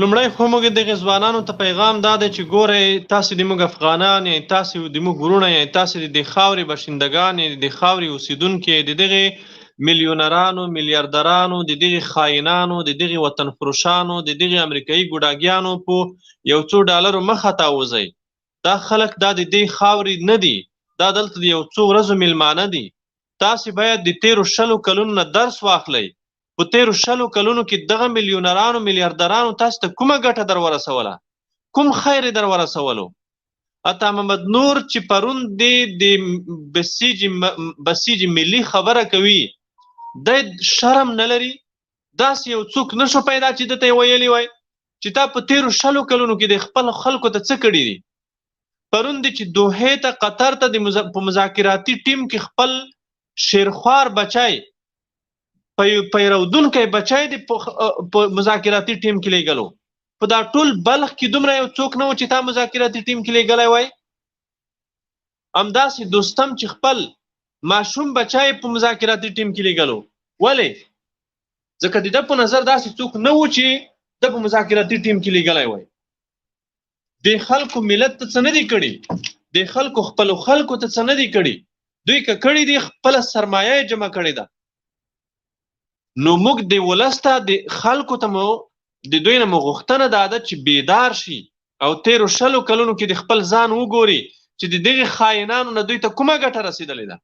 لومړی خو موږ دغه ځوانانو ته پیغام دا دی چې ګورئ، تاسې د موږ افغانان یئ، تاسې د موږ وروڼه یئ، تاسې د دې خاورې باشندګان یئ، د دې خاورې اوسېدونکي یئ، د دغې میلیونرانو، میلیاردرانو، د دغې خاینانو، د دغې وطن فروشانو، د دغې امریکایي ګوډاګیانو په یو څو ډالرو مه خطا وځئ. دا خلک دا د دې خاورې نه دي، دا دلته د یو څو ورځو میلمانه دي. تاسې باید د تیرو 20 کلونو نه درس واخلئ. په تیرو 20 کلونو کې دغه میلیونرانو، میلیاردرانو تاسو ته کومه ګټه در ورسوله؟ کوم خیر یې در ورسولو؟ عطا محمد نور چې پرون دی د بسیج ملي خبره کوي، دی شرم نه لري؟ داسې یو څوک نشو پیدا چې ده ته یې ویلي وای چې تا په تیرو 20 کلونو کې د خپل خلکو ته څه کړي دي؟ پرون دی چې دوحې ته، قطر ته په مذاکراتي ټیم کې خپل شیرخوار بچای، پیرودونکی بچای دی په مذاکراتي ټیم کې لېږلو. په دا ټول بلخ کې دومره یو څوک نه و چې تا مذاکراتي ټیم کې لېږلی وای. همداسې دوستم چې خپل ماشوم بچای په مذاکراتي ټیم کې لېږلو، ولې؟ ځکه د ده په نظر داسې څوک نه و چې ده په مذاکراتي ټیم کې لېږلی وای. د خلکو ملت ته څه نه دي کړي، د خلکو خپلو خلکو ته څه نه دي کړي، دوی که کړي دي خپله سرمایه یې جمع کړې ده. نو موږ د ولس ته، د خلکو ته مو د دوی نه مو غوښتنه دا ده چې بیدار شي او تیرو 20 کلونو کې د خپل ځان وګوري چې د دغې خاینانو نه دوی ته کومه ګټه رسېدلې ده.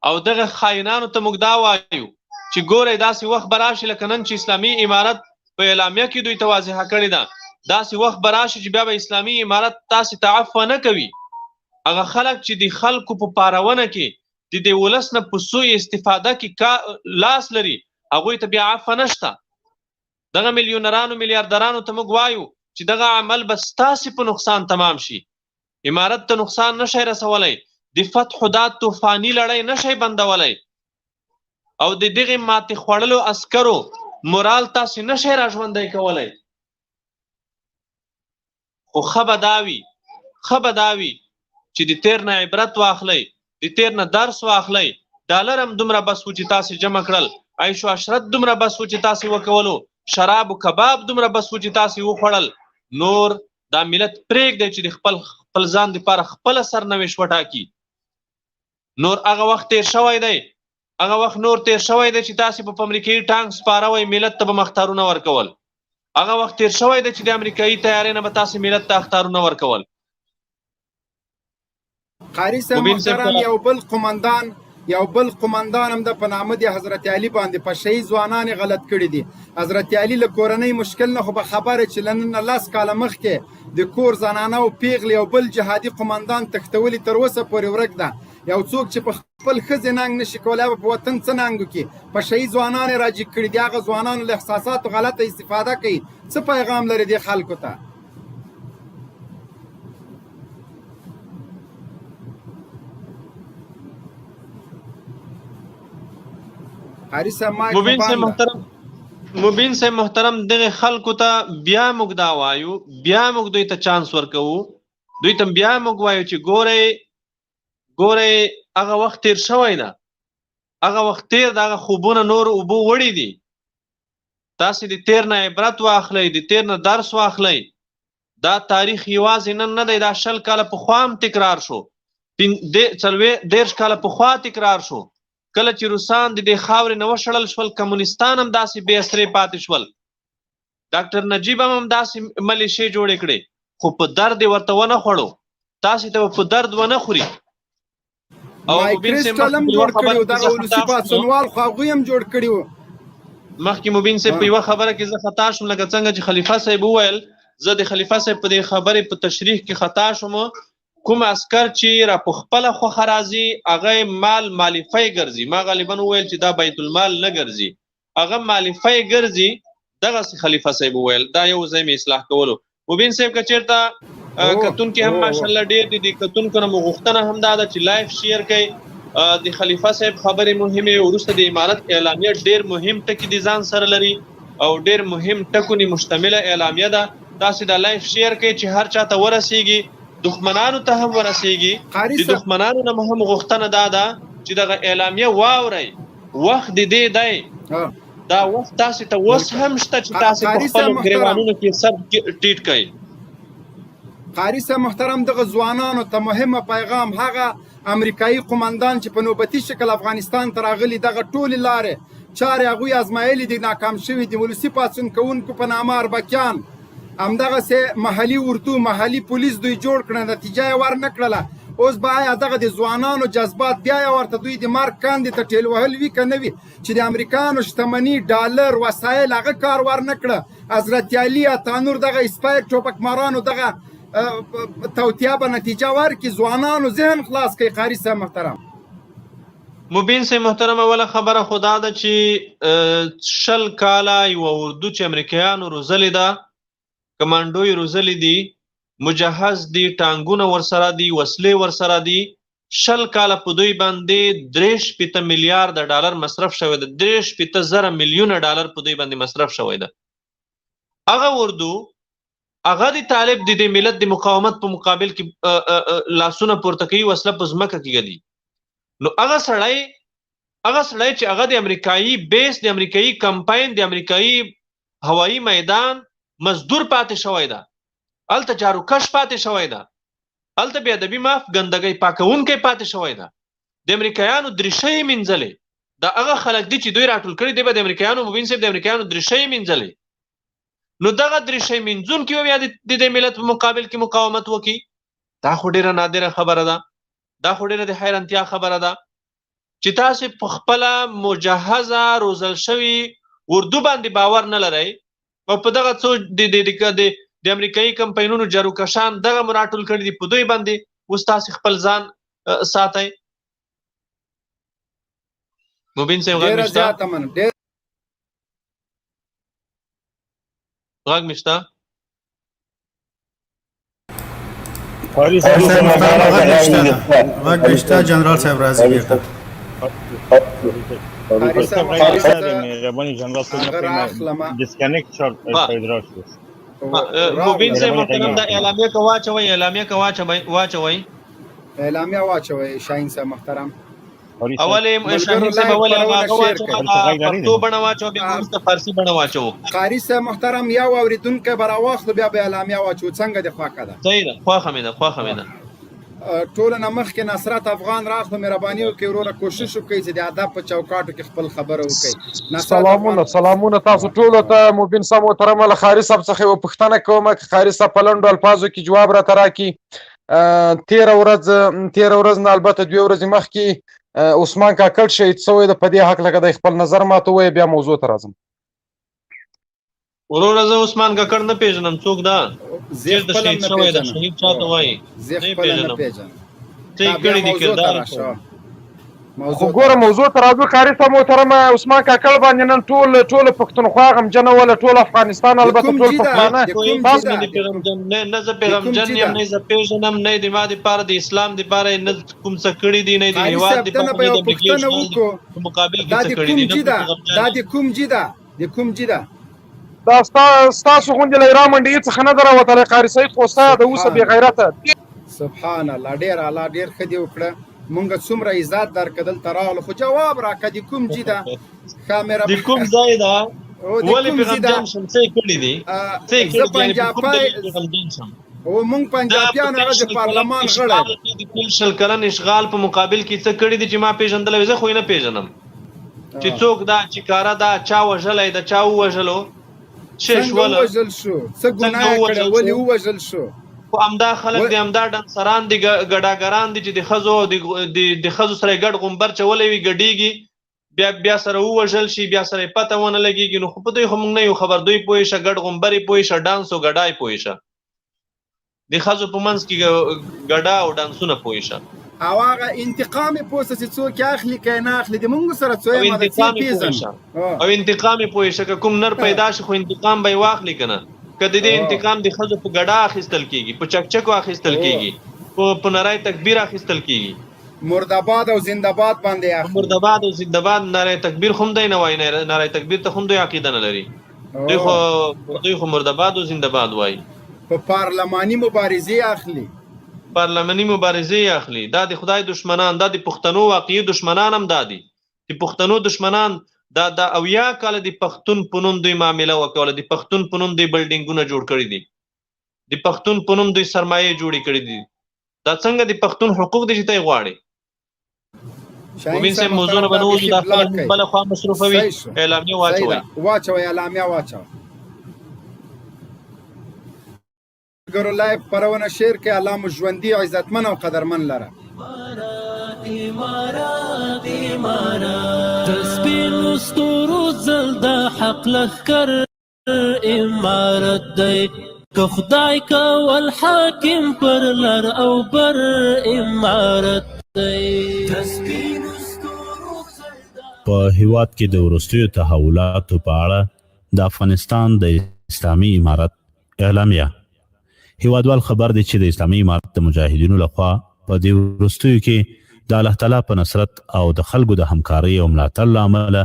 او دغه خاینانو ته موږ دا وایو چې ګورئ، داسې وخت به راشي لکه نن چې اسلامي امارت په اعلامیه کې دوی ته واضحه کړې ده، داسې وخت به راشي چې بیا به اسلامي امارت تاسې ته عفوه نه کوي. هغه خلک چې د خلکو په پارونه کې د دې ولس نه په سوء استفاده کې لاس لري، هغوی ته بیا عفوه نشته. دغه میلیونرانو، میلیاردرانو ته موږ وایو چې دغه عمل به ستاسې په نقصان تمام شي، امارت ته نقصان نشي رسولی، د فتح دا طوفاني لړۍ نشي بندولی، او د دغې ماتې خوړلو عسکرو مورال تاسې نشئ راژوندی کولی. خو ښه به دا وي، ښه به دا وي چې د تېر نه عبرت واخلئ، د تېر نه درس واخلئ. ډالر هم دومره بس و چې تاسې جمع کړل، عیش و عشرت دومره بس و چې تاسې وکولو، شراب و کباب دومره بس و چې تاسې وخوړل. نور دا ملت پرېږدئ چې د خپل ځان دپاره خپله سرنوشت وټاکي. نور هغه وخت تېر شوی دی، هغه وخت نور تېر شوی دی چې تاسې به په امریکایي ټانک سپاره وئ، ملت ته به مختارونه ورکول. هغه وخت تېر شوی دی چې د امریکایي طیارې نه به تاسې ملت ته اخطارونه ورکول. قاری صاحب مبین صاحب محترم، یو بل قومندان هم د په نامه دی حضرت علي باندې پشه یي ځوانان یې غلط کړي دي. حضرت علي له کورنۍ مشکل نه خو به خبره چې له نن نه 10 کاله مخکې د کور زنانه او پیغلې او بل جهادي قومندان تښتولي، تر اوسه پورې ورک ده. یو څوک چې په خپل ښځې ننګ نشي کولای، به په وطن څه ننګ وکړي؟ پشه یي ځوانان یې راجیګ کړي دي، هغه ځوانانو له احساساتو غلطه استفاده کوي. څه پیغام لري دې خلکو ته؟ قاري صاحب، مایک مبین صاحب بند ده. محترم، مبین صاحب محترم، دغه خلکو ته بیا موږ دا وایو، بیا موږ دوی ته چانس ورکوو، دوی ته بیا موږ وایو چې ګورئ ګورئ، هغه وخت تیر شوی ده، هغه وخت تیر ده، هغه خوبونه نور اوبو وړي دي. تاسې د تیر نه عبرت واخلئ، د تیر نه درس واخلئ. دا تاریخ یوازې نن نه دی، دا 20 کاله پخوا هم تکرار شو، 30 کاله پخوا تکرار شو. کله چې روسان د دې خاورې نه وشړل شول، کمونستان هم داسې بې اسرې پاتې شول. ډاکټر نجیب هم داسې ملیشې جوړې کړې، خو په درد یې ورته ونه خوړو. تاسې ته به په درد ونه خوري. او مبین صاحب، مایکریسټل هم مخکې یوه جوړ خبره کړي وو کې دغه زه ولسي خطا شوم. پاڅونوال خو هغوی هم جوړ کړي وو. مخکې مبین صاحب، په یوه خبره کې زه خطا شوم. لکه څنګه چې خلیفه صاحب وویل، زه د خلیفه صاحب په دې خبرې په تشریح کې خطا شوم. کوم عسکر چې را په خپله خوښه راځي، هغه مال مالفی ګرځي. ما غالبا وویل چې دا بیت المال نه ګرځي، هغه مالفی ګرځي. دغسې خلیفه صاحب وویل، دا یو ځای مې اصلاح کولو. مبین صاحب، که چېرته کتونکي هم ماشاءالله ډېر دي، د کتونکو نه مو غوښتنه هم دا ده چې live share کړئ. د خلیفه صاحب خبرې مهمې، وروسته د امارت اعلامیه ډېر مهم ټکي د ځان سره لري او ډېر مهم ټکو نه مشتمله اعلامیه ده. تاسو دا live share کړئ چې هر چاته ورسیږي، دښمنانو ته هم ورسیږي. قاري د صاحب. دښمنانو نه هم غوښتنه دا ده چې دغه اعلامیه واورئ. وخت د دې دی، دا وخت تاسو ته اوس هم شته چې تاسو په قاري خپلو صاحب محترم. ګریوانونو کې سر ټیټ کړئ. قاري صاحب محترم، دغه ځوانانو ته مهمه پیغام، هغه امریکایي قومندان چې په نوبتي شکل افغانستان ته راغلي، دغه ټولې لارې چارې هغوی ازمایلې دي، ناکام شوي دي. ولسي پاڅون کوونکو په نامه اربکیان، همدغسې محلي اردو، محلي پولیس دوی جوړ کړه، نتیجه یې ور نه کړله. اوس به آیا دغه د ځوانانو جذبات بیا یې ورته دوی د مرګ کندې ته ټیل وهل وي که نه وي، چې د امریکانو شتمني، ډالر، وسایل هغه کار ور نه کړه؟ حضرت علي، عطانور، دغه اسپایر ټوپکمارانو دغه توطیه به نتیجه ورکړي؟ ځوانانو ذهن خلاص کړئ، قاري صاحب محترم. مبین صاحب محترم، اوله خبره خو دا ده چې 20 کاله یوه اردو چې امریکایانو روزلې ده، کمانډو یې روزلې دي، مجهز دي، ټانګونه ورسره دي، وسلې ورسره دي، 20 کاله په دوی باندې 63 میلیارډ ډالر مصرف شوی ده، 63 زره میلیونه ډالر په دوی باندې مصرف شوی ده. هغه اردو، هغه د طالب د دې ملت د مقاومت په مقابل کې لاسونه پورته کوي، وسله په ځمکه کې ږدي. نو هغه سړی چې هغه د امریکایي base، د امریکایي کمپاین، د امریکایي هوایی میدان مزدور پاتې شوی ده، هلته جاروکش پاتې شوی ده، هلته بې ادبي معاف ګندګۍ پاکوونکی پاتې شوی ده، د امریکایانو دریشۍ یې مینځلې. دا هغه خلک دي چې دوی راټول کړي دی به د امریکایانو، مبین صاحب، د امریکایانو دریشۍ یې مینځلې. نو دغه دریشۍ مینځونکي به بیا د دې ملت په مقابل کې مقاومت وکړي؟ دا خو ډېره نادره خبره ده، دا خو ډېره د حیرانتیا خبره ده چې تاسو په خپله مجهزه روزل شوي اردو باندې باور نه لرئ او په دغه څو د د د د امریکایي کمپاینونو جاروکشان دغه مو راټول کړي دي، په دوی باندې اوس تاسو خپل ځان ساتئ. مبین صاحب، غږ ډیره مشته؟ زیاته مننه، ډېر غږ مشته؟ قاري صاحب صاحب محترم، غږ نشته ده، غږ نشته. جنرال صاحب راځي بیرته. قاري صاحب غږ محترم، نشته زه مهرباني جنرال صاحب هغه نه راخلمه. disconnect شو، شاید راشي. مبین صاحب مهرباني محترم، دا کوي. اعلامیه که واچوئ، اعلامیه که واچوئ، واچوئ. اعلامیه واچوئ شاهین صاحب محترم. قاري صاحب. اول ملګرو شاهین صاحب، live اول خپرونه هغه share واچوه، کړئ. هغه غږ لري؟ پښتو بڼه واچوه، بیا وروسته فارسي بڼه واچوه. قاري صاحب محترم، یو اوریدونکی به راواخلو، بیا به اعلامیه واچو. څنګه دې خوښه ده؟ صحیح ده، خوښه مې ده، خوښه مې ده. ټولو نه مخکې نصرت افغان راخلو. مهرباني وکړئ وروره، کوشش وکړئ چې د ادب په چوکاټو کې خپل خبره وکړئ. نصرت سلامونه افغان. سلامونه تاسو ټولو ته. مبین صاحب محترم، له قاري صاحب څخه یوه پوښتنه کوم، که قاري صاحب په لنډو الفاظو کې جواب راته راکړي. تیره ورځ تیره ورځ نه البته دوې ورځې مخکې عثمان کاکړ شهید شوی ده، په دې هکله که دی خپل نظر ماته ووایي، بیا موضوع ته راځم. وروره زه عثمان کاکړ نه پیژنم، څوک ده؟ زه چېرته خپله شهید نه شوی ده؟ پیژنم. شهید چاته وایي؟ زه نه یې خپله نه پیژنم. پیژنم. څه یې دا بیا کړي دي؟ موضوع ته کردار یې راشه. خو موضوع ته ګوره راشه. موضوع ته راځو. قاري صاحب محترم، عثمان کاکړ باندې نن ټول ټول پښتونخوا غمجنه وله، ټول افغانستان د البته کوم ټول جي ده؟ پښتانه. د کوم جي تاسو ده؟ نه دی د کوم پیغمجن، نه نه زه د کوم پیغمجن جي یم، ده؟ نه زه پیژنم، نه د ما دپاره د اسلام دپاره یې نه کوم څه کړي دي، نه د قاري هیواد صاحب دنه دپاره، به نه یو د امریکې پوښتنه اشغال وکړو. په مقابل کې دا څه د کړي کوم دي، نه جي په ده؟ پیغمجن دا یم. د کوم جي ده؟ د کوم جي ده؟ دا ستاسو غوندې له ایران منډیي څخه نه ده راوتلی قاري سعید، خو ستا د اوسه سبحان بې الله، غیرته. سبحان الله، ډیر اعلی، ډیر ښه دې وکړه. مونږ څومره عزت درکه دلته راغلو، خو جواب راکه د کوم جي ده؟ ښه د مهربان. کوم ځای ده؟ او د ولې کوم ځای ده؟ پیغمجن شم؟ څه یې کړي دي؟ څه یې زه کړي دي؟ یعنې په کوم پنجاپی دلیل پیغمجن شم؟ او مونږ دا په پنجاپیان تېر هغه د 20 کلن پارلمان غړی اشغال دی. کې، د تېر 20 کلن اشغال په مقابل کې څه کړي دي چې ما پېژندلی وي؟ زه خو یې نه پېژنم چې څوک ده، چې کاره ده، چا وژلی ده، چا ووژلو، څه څنګه شول، ووژل شو، څه څنګه ګناه یې کړې، ووژل ولې شو. ووژل شو؟ خو همدا خلک دي، همدا ډنسران دي، ګډاګران دي چې د ښځو د ښځو سره یې ګډ غومبر چولی وي، ګډېږي، بیا بیا سره ووژل شي، بیا سره یې پته ونه لګېږي. نو خو په دوی خو موږ نه یو خبر. دوی پوه شه، ګډ غومبر یې پوه شه، ډانس او ګډا یې پوه شه، د ښځو په منځ کې ګډا او ډانسونه پوه شه. او هغه انتقام یې پوه چې څوک یې اخلي که یې نه اخلي، د مونږ سره څو او یې ماده څه انتقام یې پوه پېژنو. شه، او انتقام یې پوه شه، که کوم نر پیدا شي خو انتقام به یې واخلي که نه. که د دې انتقام د ښځو په ګډا اخیستل کېږي، په چکچکو اخیستل کېږي، په نرای تکبیر اخیستل کېږي، مرداباد او زنده‌باد باندې اخلي. مرداباد او زنده‌باد نرای تکبیر هم دی نه وایي، نرای تکبیر ته هم دوی عقیده نه لري. دوی خو مرداباد او زنده‌باد وایي. په پارلماني مبارزې اخلي. پارلماني مبارزې اخلي. دا د خدای دشمنان، دا د پښتنو واقعي دشمنان هم دا دي. د پښتنو دشمنان دا د 70 کاله د پښتون په نوم دوی معامله وکوله، د پښتون په نوم دوی بلډینګونه جوړ کړي دي، د پښتون په نوم دوی سرمایې جوړې کړي دي. دا څنګه د پښتون حقوق دي چې ته یې غواړې؟ مبین صاحب موضوع نه به نه وځو، دا خلک بله خوا مصروفوي. اعلامیه واچوئ، واچوئ، اعلامیه واچوئ. ګرو لایف خپرونه شیر کړئ. الله مو ژوندي، عزتمن او قدرمن لره. امارات امارات د سپینو ستورو ځل د حق لښکر امارت دی، که خدای کول حاکم پر لر او بر امارت دی. په هیواد کې د وروستیو تحولاتو په اړه د افغانستان د اسلامي امارت اعلامیه. هیوادوال خبر دي چې د اسلامي امارت د مجاهدینو لخوا په دې وروستیو کې د الله تعالی په نصرت او د خلکو د همکارۍ او ملاتړ له امله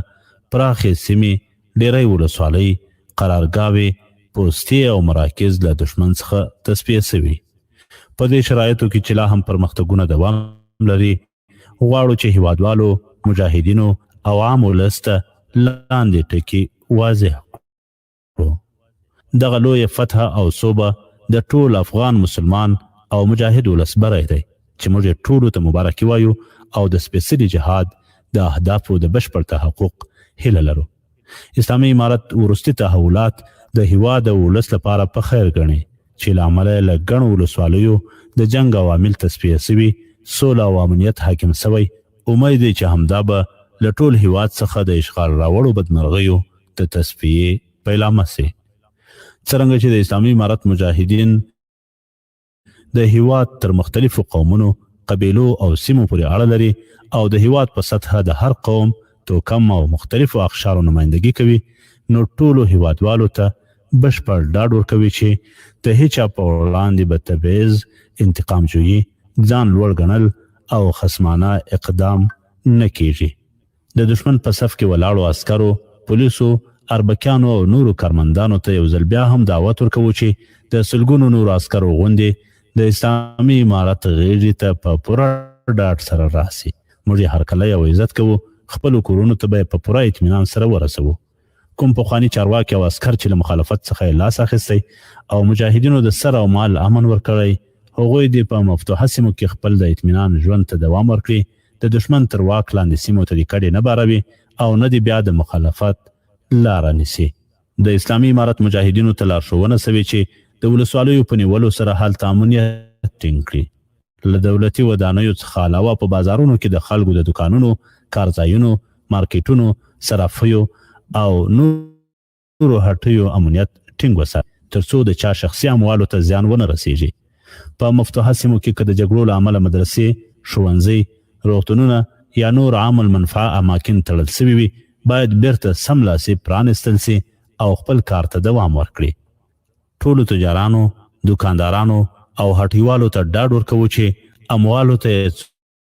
پراخې سیمې، ډیری ولسوالۍ، قرارګاوې، پوستې او مراکز له دښمن څخه تصفیه شوي. په دې شرایطو کې چې لا هم پرمختګونه دوام لري، غواړو چې هیوادوالو، مجاهدینو او عام ولس ته لاندې ټکي واضح کړو. دغه لویه فتح او سوبه د ټول افغان مسلمان او مجاهد ولس بری دی چې موږ یې ټولو ته مبارکي وایو او د سپېڅلي جهاد د اهدافو د بشپړ تحقق هیله لرو. اسلامي امارت وروستي تحولات د هیواد او ولس لپاره په خیر ګڼي چې له امله یې له ګڼو ولسوالیو د جنګ عوامل تصفیه شوي، سوله او امنیت حاکم شوی، امید دی چې همدا به له ټول هیواد څخه د اشغال راوړو بدمرغیو د تصفیې پیلامه شي. څرنګه چې د اسلامي امارت مجاهدین د هیواد تر مختلفو قومونو، قبیلو او سیمو پورې اړه لري او د هیواد په سطحه د هر قوم، توکم او مختلفو اقشارو نمایندګي کوي، نو ټولو هیوادوالو ته بشپړ ډاډ ورکوي چې د هیچا په وړاندې به تبعیض، انتقام جویي، ځان لوړ ګڼل او خصمانه اقدام نه کیږي. د دښمن په صف کې ولاړو عسکرو، پولیسو، اربکیانو او نورو کارمندانو ته یو ځل بیا هم دعوت ورکوو چې د سلګونو نورو عسکرو غوندې د اسلامي امارت غېږې ته په پوره ډاډ سره راسي. موږ یې هرکلی او عزت کوو، خپلو کورونو ته به یې په پوره اطمینان سره ورسوو. کوم پخواني چارواکي او عسکر چې له مخالفت څخه یې لاس اخیستی او مجاهدینو د سر او مال امن ورکړی، هغوی دې په مفتوحه سیمو کې خپل د اطمینان ژوند ته دوام ورکړي، د دښمن تر واک لاندې سیمو ته دې کډې نه باروي او نه دې بیا د مخالفت لاره نیسي. د اسلامي امارت مجاهدینو ته لارښوونه شوې چې د ولسوالیو په نیولو سره هلته امنیت ټینګ کړي. له دولتي ودانیو څخه علاوه په بازارونو کې د خلکو د دوکانونو، کارځایونو، مارکیټونو، صرافیو او نورو هټیو امنیت ټینګ وساتي ترڅو د چا شخصي اموالو ته زیان ونه رسیږي. په مفتوحه سیمو کې که د جګړو له امله مدرسې، ښوونځي، روغتونونه یا نور عام المنفعه اماکن تړل شوي وي، باید بیرته سملاسي پرانیستل شي او خپل کار ته دوام ورکړي. ټولو تجارانو، دوکاندارانو او هټیوالو ته ډاډ ورکوو چې اموالو ته یې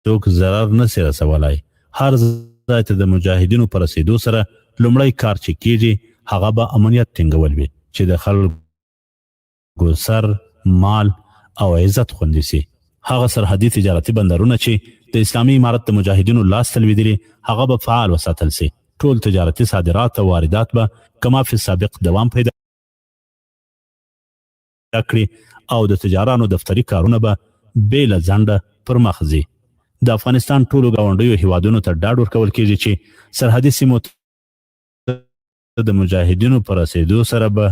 څوک ضرر نه سي رسولای. هر ځای ته د مجاهدینو په رسېدو سره لومړی کار چې کېږي هغه به امنیت ټینګول وي چې د خلکو سر، مال او عزت خوندي سي. هغه سرحدي تجارتي بندرونه چې د اسلامي امارت د مجاهدینو لاس ته لوېدلي هغه به فعال وساتل سي. ټول تجارتي صادرات او واردات به کما فی السابق دوام پیدا کړي او د تجارانو دفتري کارونه به بې له ځنډه پر مخ ځي. د افغانستان ټولو ګاونډیو هیوادونو ته ډاډ ورکول کیږي چې سرحدي سیمو ته د مجاهدینو په رسیدو سره به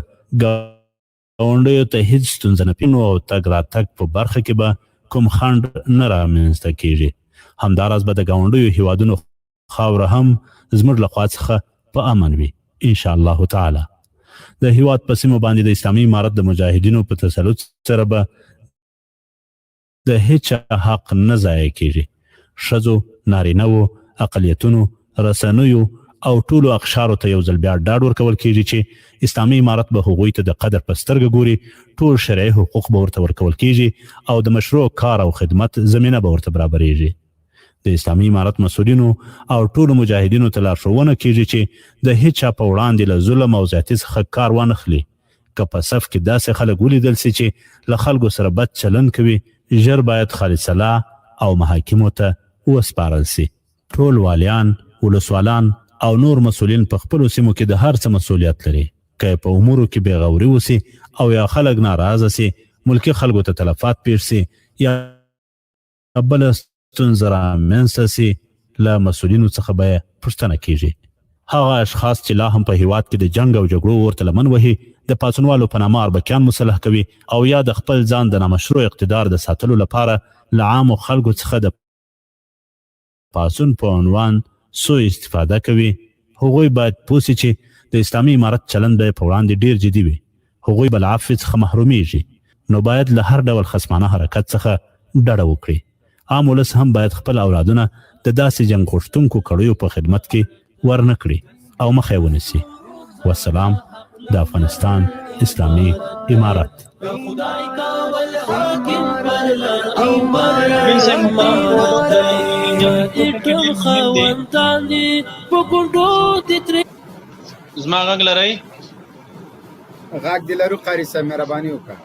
ګاونډیو ته هیڅ ستونزه نه پیښیږي او تګ راتګ په برخه کې به کوم خنډ نه رامنځته کیږي. همداراز به د ګاونډیو هیوادونو خاوره هم زموږ له خوا څخه په امن وي ان شاء الله تعالی. د هیواد په سیمو باندې د اسلامي امارت د مجاهدینو په تسلط سره به د هیچا حق نه ضایع کیږي. ښځو، نارینه وو، اقلیتونو، رسنیو او ټولو اقشارو ته یو ځل بیا ډاډ ورکول کیږي چې اسلامي امارت به هغوی ته د قدر په سترګه ګوري، ټول شرعي حقوق به ورته ورکول کیږي او د مشروع کار او خدمت زمینه به ورته برابریږي. د اسلامي امارت مسؤلینو او ټولو مجاهدینو ته لارښوونه کیږي چې د هیچا په وړاندې له ظلم او زیاتي څخه کار وانخلي. که په صف کې داسې خلک ولیدل سي چې له خلکو سره بد چلند کوي، ژر باید خالد صلاح او محاکمو ته وسپارل سي. ټول والیان، ولسوالان او نور مسؤلین په خپلو سیمو کې د هر څه مسؤلیت لري. که په امورو کې بې غوري وسي او یا خلک ناراضه سي، ملکي خلکو ته تلفات پېښ سي یا بله ستونزه رامنځته سي له مسؤلینو څخه به یې پوښتنه کیږي. هغه اشخاص چې لا هم په هیواد کې د جنګ او جګړو اور ته لمن وهي، د پاڅونوالو په نامه اربکیان مسلح کوي او یا د خپل ځان د نامشروع اقتدار د ساتلو لپاره له عامو خلکو څخه د پاڅون په عنوان سوء استفاده کوي، هغوی باید پوه سي چې د اسلامي امارت چلند به یې په وړاندې ډېر جدي وي، هغوی به له عفوې څخه محرومیږي، نو باید له هر ډول خصمانه حرکت څخه ډډه وکړي. عام ولس هم باید خپل اولادونه د داسې جنګ غوښتونکو کړیو په خدمت کې ورنه کړي او مخه یې ونیسي. والسلام د افغانستان اسلامي امارت. زما غږ لرئ؟ غږ دې لرو قاري صاحب، مهرباني وکړه.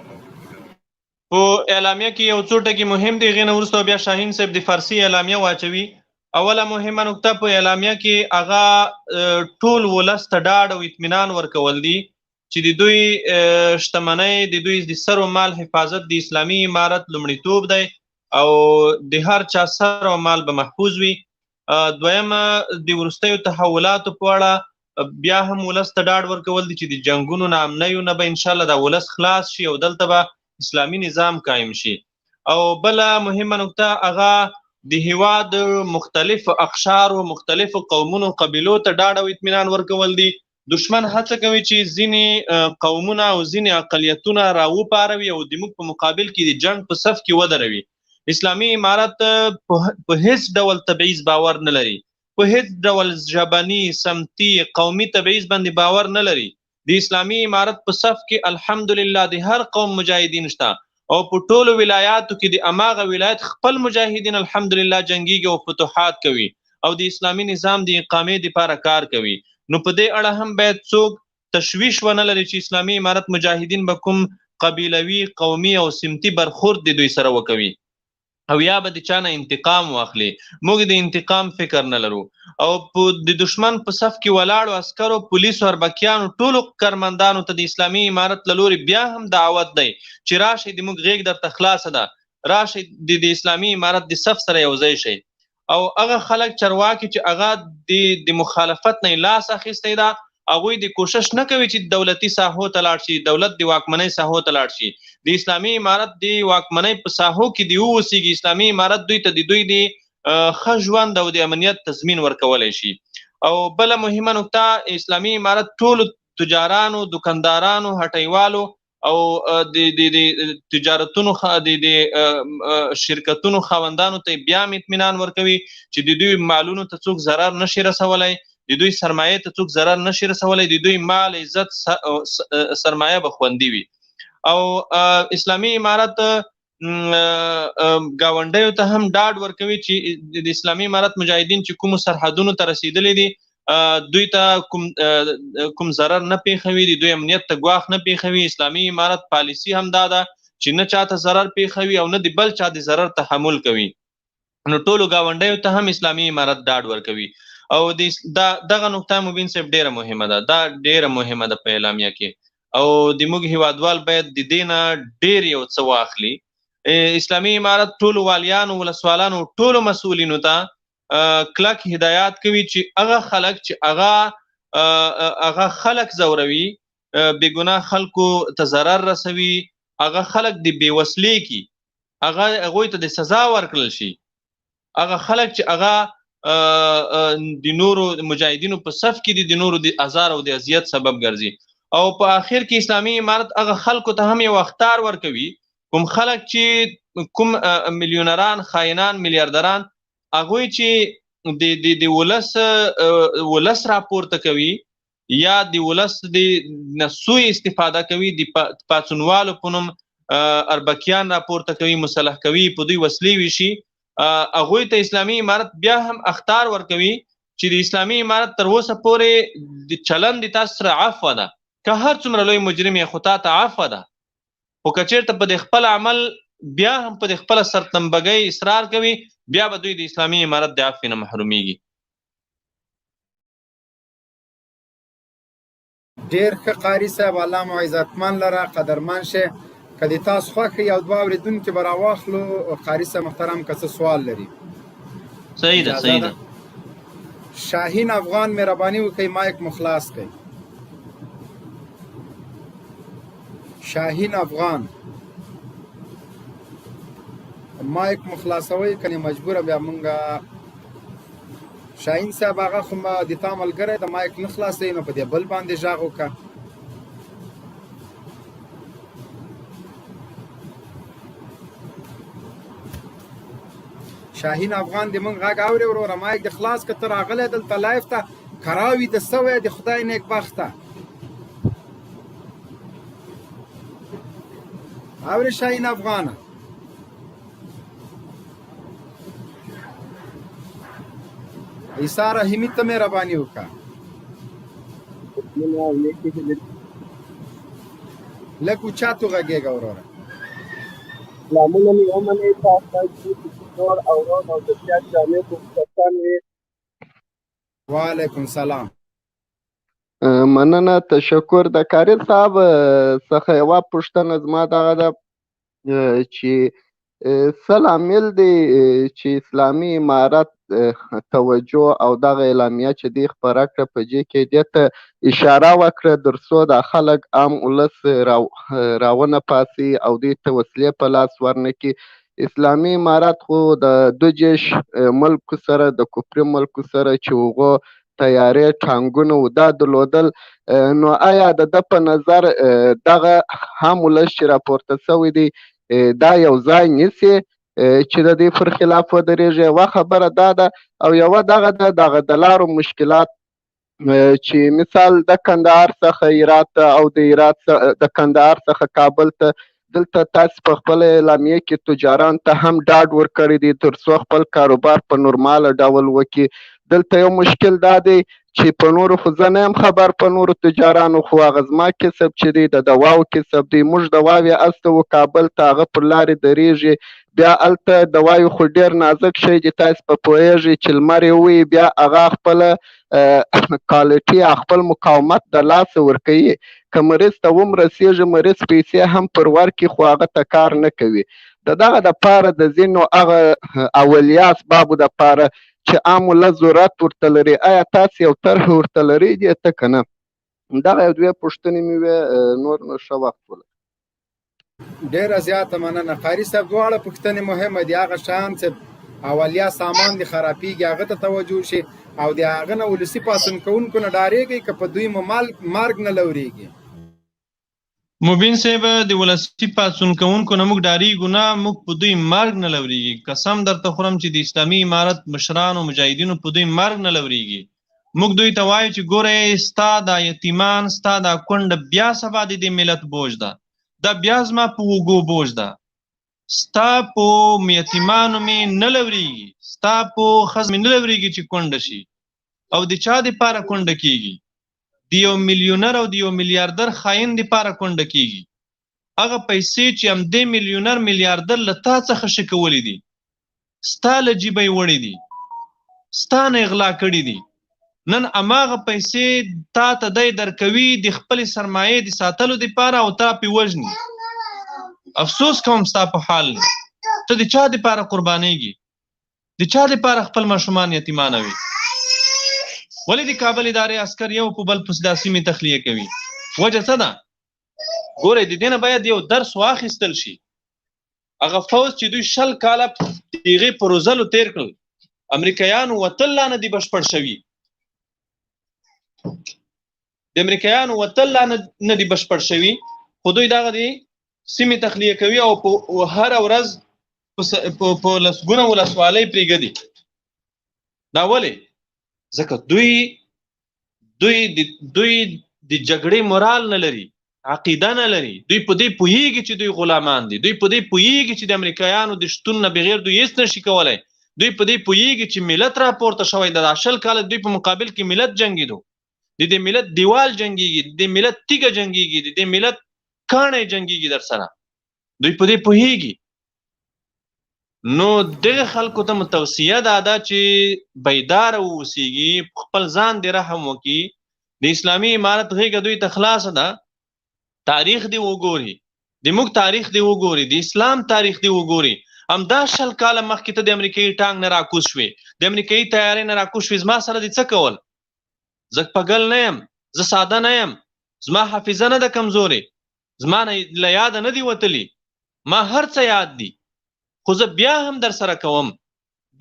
په اعلامیه کې یو څو ټکي مهم دي، هغې نه وروسته بیا شاهین صاحب د فارسي اعلامیه واچوي. اوله مهمه نکته په اعلامیه کې هغه ټول ولس ته ډاډ او اطمینان ورکول دي چې د دوی شتمنۍ، د دوی د سر او مال حفاظت د اسلامي امارت لومړیتوب دی او د هر چا سر او مال به محفوظ وي. دویم، د وروستیو تحولاتو په اړه بیا هم ولس ته ډاډ ورکول دي چې د جنګونو ناامنیو نه به انشاءالله دا ولس خلاص شي او دلته به اسلامي نظام قایم شي. او بله مهمه نکته هغه د هیواد مختلف اقشارو، مختلفو قومونو، قبیلو ته ډاډ او اطمینان ورکول دي. دشمن هڅه کوي چې ځینې قومونه او ځینې اقلیتونه راوپاروي او د موږ په مقابل کې د جنګ په صف کې ودروي. اسلامي امارت په هیڅ ډول تبعیض باور نه لري، په هیڅ ډول ژبني، سمتي، قومي تبعیض باندې باور نه لري. د اسلامي امارت په صف کې الحمدلله د هر قوم مجاهدین شته او په ټولو ولایاتو کې د اماغه ولایت خپل مجاهدین الحمدلله جنګیږي او فتوحات کوي او د اسلامي نظام د اقامې لپاره کار کوي. نو په دې اړه هم باید څوک تشویش ونه لري چې اسلامي امارت مجاهدین به کوم قبیلوي، قومي او سمتي برخورد د دوی سره وکوي او یا به د چا نه انتقام واخلي. موږ د انتقام فکر نه لرو او په د دشمن په صف کې ولاړو عسکرو، پولیسو، اربکیانو، ټولو کارمندانو ته د اسلامي امارت له لوري بیا هم دعوت دی چې راشئ، د موږ غېږ درته خلاصه ده، راشئ د اسلامي امارت د صف سره یو ځای شئ. او هغه خلک چارواکي چې هغه د مخالفت نه لاس اخیستی ده، هغوی د کوشش نه کوي چې دولتي ساحو ته لاړ شي، دولت د واکمنۍ ساحو ته لاړ شي. د اسلامي امارت د واکمنۍ په ساحو کې دی اوسېږي، اسلامي امارت دوی ته د دوی د ښه ژوند او د امنیت تضمین ورکولی شي. او بله مهمه نکته، اسلامي امارت ټولو تجارانو، دکاندارانو، هټیوالو او د د د تجارتونو د د شرکتونو خاوندانو ته بیا هم اطمینان ورکوي چې د دوی مالونو ته څوک ضرر نشي رسولی، د دوی سرمایې ته څوک ضرر نشي رسولی، د دوی مال، عزت، سرمایه به خوندي وي. او اسلامي امارت ګاونډیو ته هم ډاډ ورکوي چې د اسلامي امارت مجاهدین چې کومو سرحدونو ته رسیدلي دي دوی ته کوم ضرر نه پیښوي، د دوی امنیت ته ګواښ نه پیښوي. اسلامي امارت پالیسي هم دا ده چې نه چاته ضرر پیښوي او نه د بل چا د ضرر تحمل کوي. نو ټولو ګاونډیو ته هم اسلامي امارت ډاډ ورکوي. او دا دغه نقطه مبین صاحب ډیره مهمه ده، دا ډیره مهمه ده په اعلامیه کې، او د موږ هیوادوال باید د دې نه ډیر یو څه واخلي. اسلامي امارت ټولو والیانو، ولسوالانو، ټولو مسؤلینو ته کلک هدایات کوي چې هغه خلک چې هغه خلک ځوروي، بې ګناه خلکو ته ضرر رسوي، هغه خلک د بې وسلې کی، هغه هغوی ته د سزا ورکړل شي. هغه خلک چې هغه د نورو مجاهدینو په صف کې دي، د نورو د ازار او د اذیت سبب ګرځي. او په آخر کې اسلامي امارت هغه خلکو ته هم یو اخطار ورکوي، کوم خلک چې کوم میلیونران، خاینان، میلیاردران، هغوی چې د د د ولس ولس راپورته کوي یا د ولس د نسوی استفاده کوي، د پاڅونوالو په نوم اربکیان راپورته کوي، مسلح کوي، په دوی وسلې ویشي، هغوی ته اسلامي امارت بیا هم اخطار ورکوي چې د اسلامي امارت تر اوسه پورې د چلند د تاسو سره عفوه ده، که هر څومره لوی مجرم یې خو تا ته عفوه ده، خو که چېرته په دې خپل عمل بیا هم په دې خپله سرتنبګۍ اصرار کوي، بیا به دوی د اسلامي امارت د عفوې نه محرومیږي. ډیر ښه قاری صاحب، الله مو عزتمن لره، قدرمن شه. که د تاسو خوښه یو دوه اوریدونکي به راواخلو. قاری صاحب محترم که څه سوال لري. صحیح ده، صحیح ده. شاهین افغان مهرباني وکړئ مایک مو خلاص کړئ. شاهین افغان مایک مو خلاصوئ کنې مجبوره بیا مونږه. شاهین صاحب هغه خو ما د تا ملګری د مایک نه خلاصوي، نو په دې بل باندې ږغ وکړه. شاهین افغان د مونږ غږ اورې وروره؟ مایک د خلاص که، ته راغلی دلته لایف ته کراوي د سوی د خدای نیکبخته. اورې شاهین افغانه؟ عیسی رحیمي ته مهرباني وکړه، لږ اوچت وغږېږه وروره. سلامونه مې ومنئ تاسو ته چې جوړ او روغ او د صحت جامې په کسان وي. وعلیکم سلام. مننه، تشکر. د قاري صاحب څخه یوه پوښتنه زما دغه ده چې څه لامل دی چې اسلامي امارت توجه او دغه اعلامیه چې دی خپره کړه په دې کې دې ته اشاره وکړه تر څو دا خلک عام ولس راونه پاسي او دوی ته وسلې په لاس ورنه کړي. اسلامي امارت خو د دوجیش ملک سره، د کفري ملک سره چې هغو طیارې، ټانګونه و دا درلودل، نو آیا د ده په نظر دغه هم ولس چې راپورته شوی دی دا یو ځای نیسي چې د دې پر خلاف ودرېږي؟ یوه خبره دا ده او یوه دغه ده دغه د لارو مشکلات چې مثال د کندهار څخه هرات ته او د هرات د کندهار څخه کابل ته، دلته تاسو په خپل اعلامیه کې تجاران ته هم ډاډ ورکړی دی تر څو خپل کاروبار په نورماله ډول وکړي. دلته یو مشکل دا دی چې په نورو خو زه نه یم خبر، په نورو تجارانو خو هغه زما کسب چې دی د دواو کسب دی، موږ دواوې استوو کابل ته، هغه پر لارې درېږي، بیا هلته دواوې خو ډېر نازک شی دی، تاسو په پوهېږئ چې لمر یې ووهي بیا هغه خپله کالټي خپل مقاومت د لاسه ورکوي، که مریض ته هم رسېږي مریض پیسې هم پر ورکړي خو هغه ته کار نه کوي. د دغه دپاره د ځینو هغه اولیه اسبابو دپاره چې عام ولس ضرورت ورته لري، آیا تاسو یو طرح ورته لرئ دې ته که نه؟ دغه یو دوې پوښتنې مې وې، نور نو ښه وخت ولرئ. ډیره زیاته مننه قاری صاحب، دواړه پوښتنې مهمه دي. هغه شیان چې اولیا سامان دي خرابیږي هغه ته توجه شي، او د هغه نه ولسي پاڅون کوونکو نه ډارېږئ که په دوی مو مرګ نه لورېږي؟ مبین صاحب، د ولسي پاڅون کوونکو نه موږ ډارېږو نه، موږ په دوی مرګ نه لورېږي. قسم درته خورم چې د اسلامي امارت مشرانو مجاهدینو په دوی مرګ نه لورېږي. موږ دوی ته وایو چې ګورئ، ستا دا یتیمان، ستا دا کونډه بیا سبا د دې ملت بوج ده، دا بیا زما په اوږو بوج ده، ستا په یتیمانو مې نه لورېږي، ستا په ښځه مې نه لورېږي چې کونډه شي. او د چا دپاره کونډه کېږي؟ د یو میلیونر او د یو میلیاردر خاین دپاره کونډه کېږي. هغه پیسې چې همدې میلیونر میلیاردر له تا څخه شکولې دي، ستا له جیبه یې وړي دي، ستا نه یې غلا کړي دي، نن هماغه پیسې تا ته دی درکوي د خپلې سرمایې د ساتلو دپاره او تا پې وژني. افسوس کوم ستا په حال، ته د چا دپاره قربانېږي؟ د چا دپاره خپل ماشومان یتیمانوي؟ ولې د کابل ادارې عسکر یو په بل پسې دا سیمې تخلیه کوي؟ وجه څه ده؟ ګورئ، د دې نه باید یو درس واخیستل شي. هغه فوج چې دوی 20 کاله د هغې په روزلو تېر کړل، امریکایانو وتل لا نه دي بشپړ شوي، د امریکایانو وتل لا نه دي بشپړ شوي، خو دوی دغه دي سیمې تخلیه کوي او په هره ورځ په لسګونه ولسوالۍ پرېږدي. دا ولې؟ ځکه دوی دوی دوی د جګړې مورال نه لري، عقیده نه لري. دوی په دې پوهیږي چې دوی غلامان دي، دوی په دې پوهیږي چې د امریکایانو د شتون نه بغیر دوی هیڅ نشي کولای، دوی په دې پوهیږي چې ملت راپورته شوی دا 20 کاله دوی په مقابل کې ملت جنګیدو، د دې ملت دیوال جنګیږي، د دې ملت تیږه جنګیږي، د دې ملت کاڼی جنګیږي در سره. دوی په دې پوهیږي. نو دغه خلکو ته مو توصیه دا ده چې بیدار واوسیږي، خپل ځان دې رحم وکړي. د اسلامي امارت غېږه دوی ته خلاصه ده. تاریخ دې وګوري، د موږ تاریخ دې وګوري، د اسلام تاریخ دې وګوري. همدا 20 کاله مخکې ته د امریکایي ټانک نه راکوز شوې، د امریکایي طیارې نه راکوز شوې، زما سره دې څه کول؟ زه پګل نه یم، زه ساده نه یم، زما حافظه نه ده کمزورې، زما نه له یاده نه دي وتلي، ما هر څه یاد دي، خو زه بیا هم در سره کوم،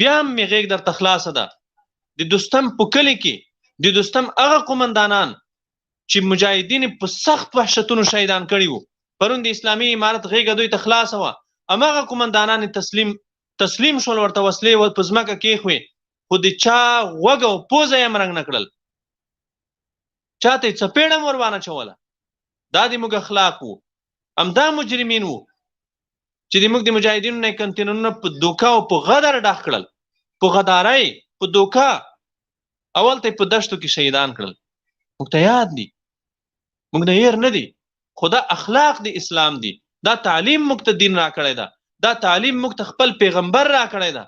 بیا هم مې غېږ درته خلاصه ده. د دوستم په کلي کې د دوستم هغه قومندانان چې مجاهدین په سخت وحشتونو شهیدان کړي وو، پرون د اسلامي امارت غېږه دوی ته خلاصه وه، هماغه قومندانان تسلیم شول، ورته وسلې په ځمکه کېښوې، خو د چا غوږ او پوزه یې هم رنګ نه کړل، چاته یې څپېړه هم ور وانه چوله. دا د موږ اخلاق وو. همدا مجرمین وو چې د موږ د مجاهدینو نه یې کنتینرونه په دوکه او په غدر ډک کړل، په غدارۍ، په دوکه، او هلته یې په دشتو کې شهیدان کړل. موږ ته یاد دي، موږ نه هېر نه دي. خو دا اخلاق د اسلام دي، دا تعلیم موږ ته دین راکړی ده، دا تعلیم موږ ته خپل پیغمبر راکړی ده.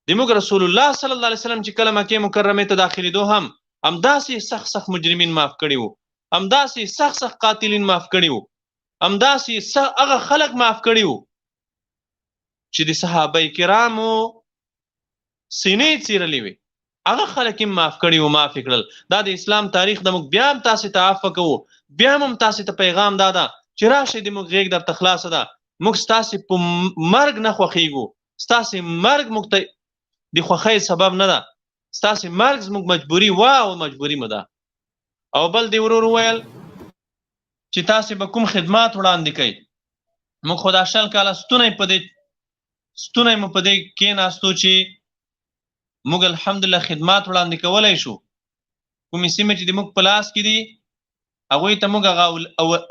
د موږ رسول الله صلی الله علیه وسلم چې کله مکې مکرمې ته داخلېدو هم همداسې سخت سخت مجرمین معاف کړي وو، همداسې سخت سخت قاتلین معاف کړي وو، همداسې هغه خلک معاف کړي وو چې د صحابه کرامو سینې څیرلې وي، هغه خلک یې معاف کړي وو، معاف کړل. دا د اسلام تاریخ د موږ بیا هم تاسې ته عفوه کوو، بیا هم تاسې ته پیغام دا ده چې راشئ، د موږ غېږ درته خلاصه ده، موږ ستاسې په مرګ نه خوښیږو، ستاسې مرګ موږ ته د خوښۍ سبب نه ده، ستاسې مرګ زموږ مجبوري وه او مجبوري مو ده. او بل دې ورور وویل چې تاسې به کوم خدمات وړاندې کوئ. موږ خو دا 20 کاله ستونی په دې ستونی مو په دې کېناستو چې موږ الحمدلله خدمات وړاندې کولی شو. کومې سیمې چې د موږ په لاس کې دي هغوی ته موږ هغه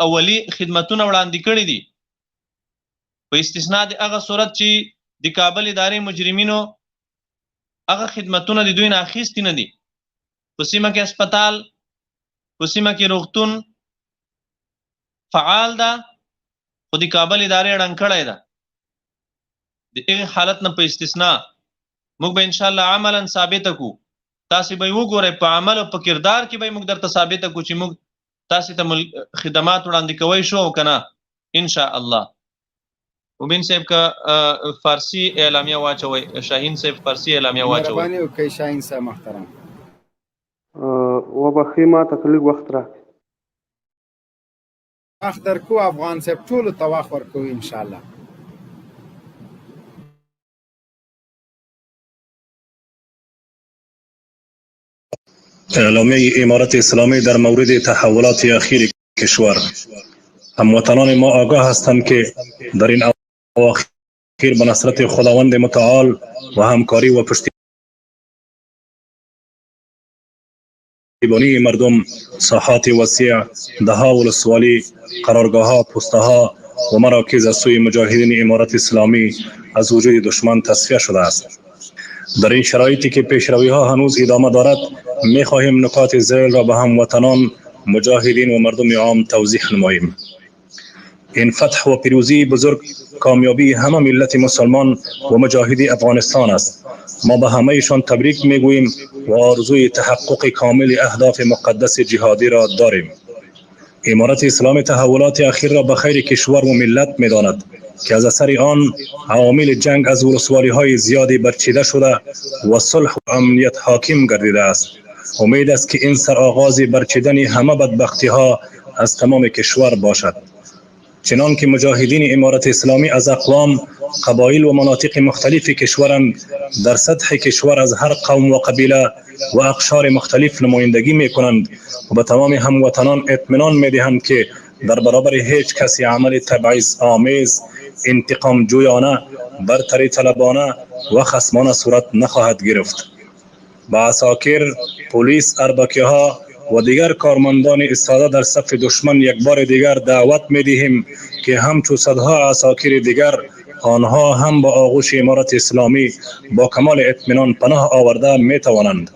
اولي خدمتونه وړاندې کړي دي، په استثنا د هغه صورت چې د کابل ادارې مجرمینو هغه خدمتونه د دوی نه اخیستي نه دي. په سیمه کې هسپتال، په سیمه کې روغتون فعال ده، خو د کابل ادارې ړنګ کړی ده. د هغې حالت نه په استثنا موږ به انشاءالله عملا ثابته کو، تاسې به یې وګورئ په عمل او په کردار کې به یې موږ درته ثابته کو چې موږ تاسې ته خدمات وړاندې کوی شو او که نه، انشاءالله. مبین صاحب که فارسی اعلامیه واچوئ، شاهین صاحب فارسی اعلامیه واچوئ. مهرباني وکړئ شاهین صاحب محترم. وبخښئ ما ته که لږ وخت راکړئ. وخت درکو افغان صاحب، ټولو ته وخت ورکوو ان شاء الله. اعلامیه امارت اسلامی در مورد تحولات اخیر کشور. هموطنان ما آگاه هستند که در این اواخر به نصرت خداوند متعال و همکاری و پشتیبانی مردم، ساحات وسیع، دها ولسوالی، قرارگاه ها، پسته ها و مراکز از سوی مجاهدین امارت اسلامی از وجود دشمن تصفیه شده است. در این شرایطی که پیشروی ها هنوز ادامه دارد، می خواهیم نکات ذیل را به هموطنان، مجاهدین و مردم عام توضیح نماییم. این فتح و پیروزی بزرگ کامیابی همه ملت مسلمان و مجاهد افغانستان است. ما به همهشان تبریک میگوییم و آرزوی تحقق کامل اهداف مقدس جهادی را داریم. امارت اسلام تحولات اخیر را به خیر کشور و ملت میداند که از اثر آن عوامل جنگ از ولسوالی های زیادی برچیده شده و صلح و امنیت حاکم گردیده است. امید است که این سرآغاز برچیدن همه بدبختی ها از تمام کشور باشد. چنان که مجاهدین امارت اسلامی از اقوام، قبایل و مناطق مختلف کشورند، در سطح کشور از هر قوم و قبیله و اقشار مختلف نمایندگی می کنند و به تمام هموطنان اطمینان می دهند که در برابر هیچ کسی عمل تبعیض آمیز، انتقام جویانه، برتری طلبانه و خصمانه صورت نخواهد گرفت. به عساکر، پلیس، اربکی ها و دیگر کارمندان ایستاده در صف دشمن یک بار دیگر دعوت می دهیم که همچو صدها عساکر دیگر آنها هم با آغوش امارت اسلامی با کمال اطمینان پناه آورده می توانند.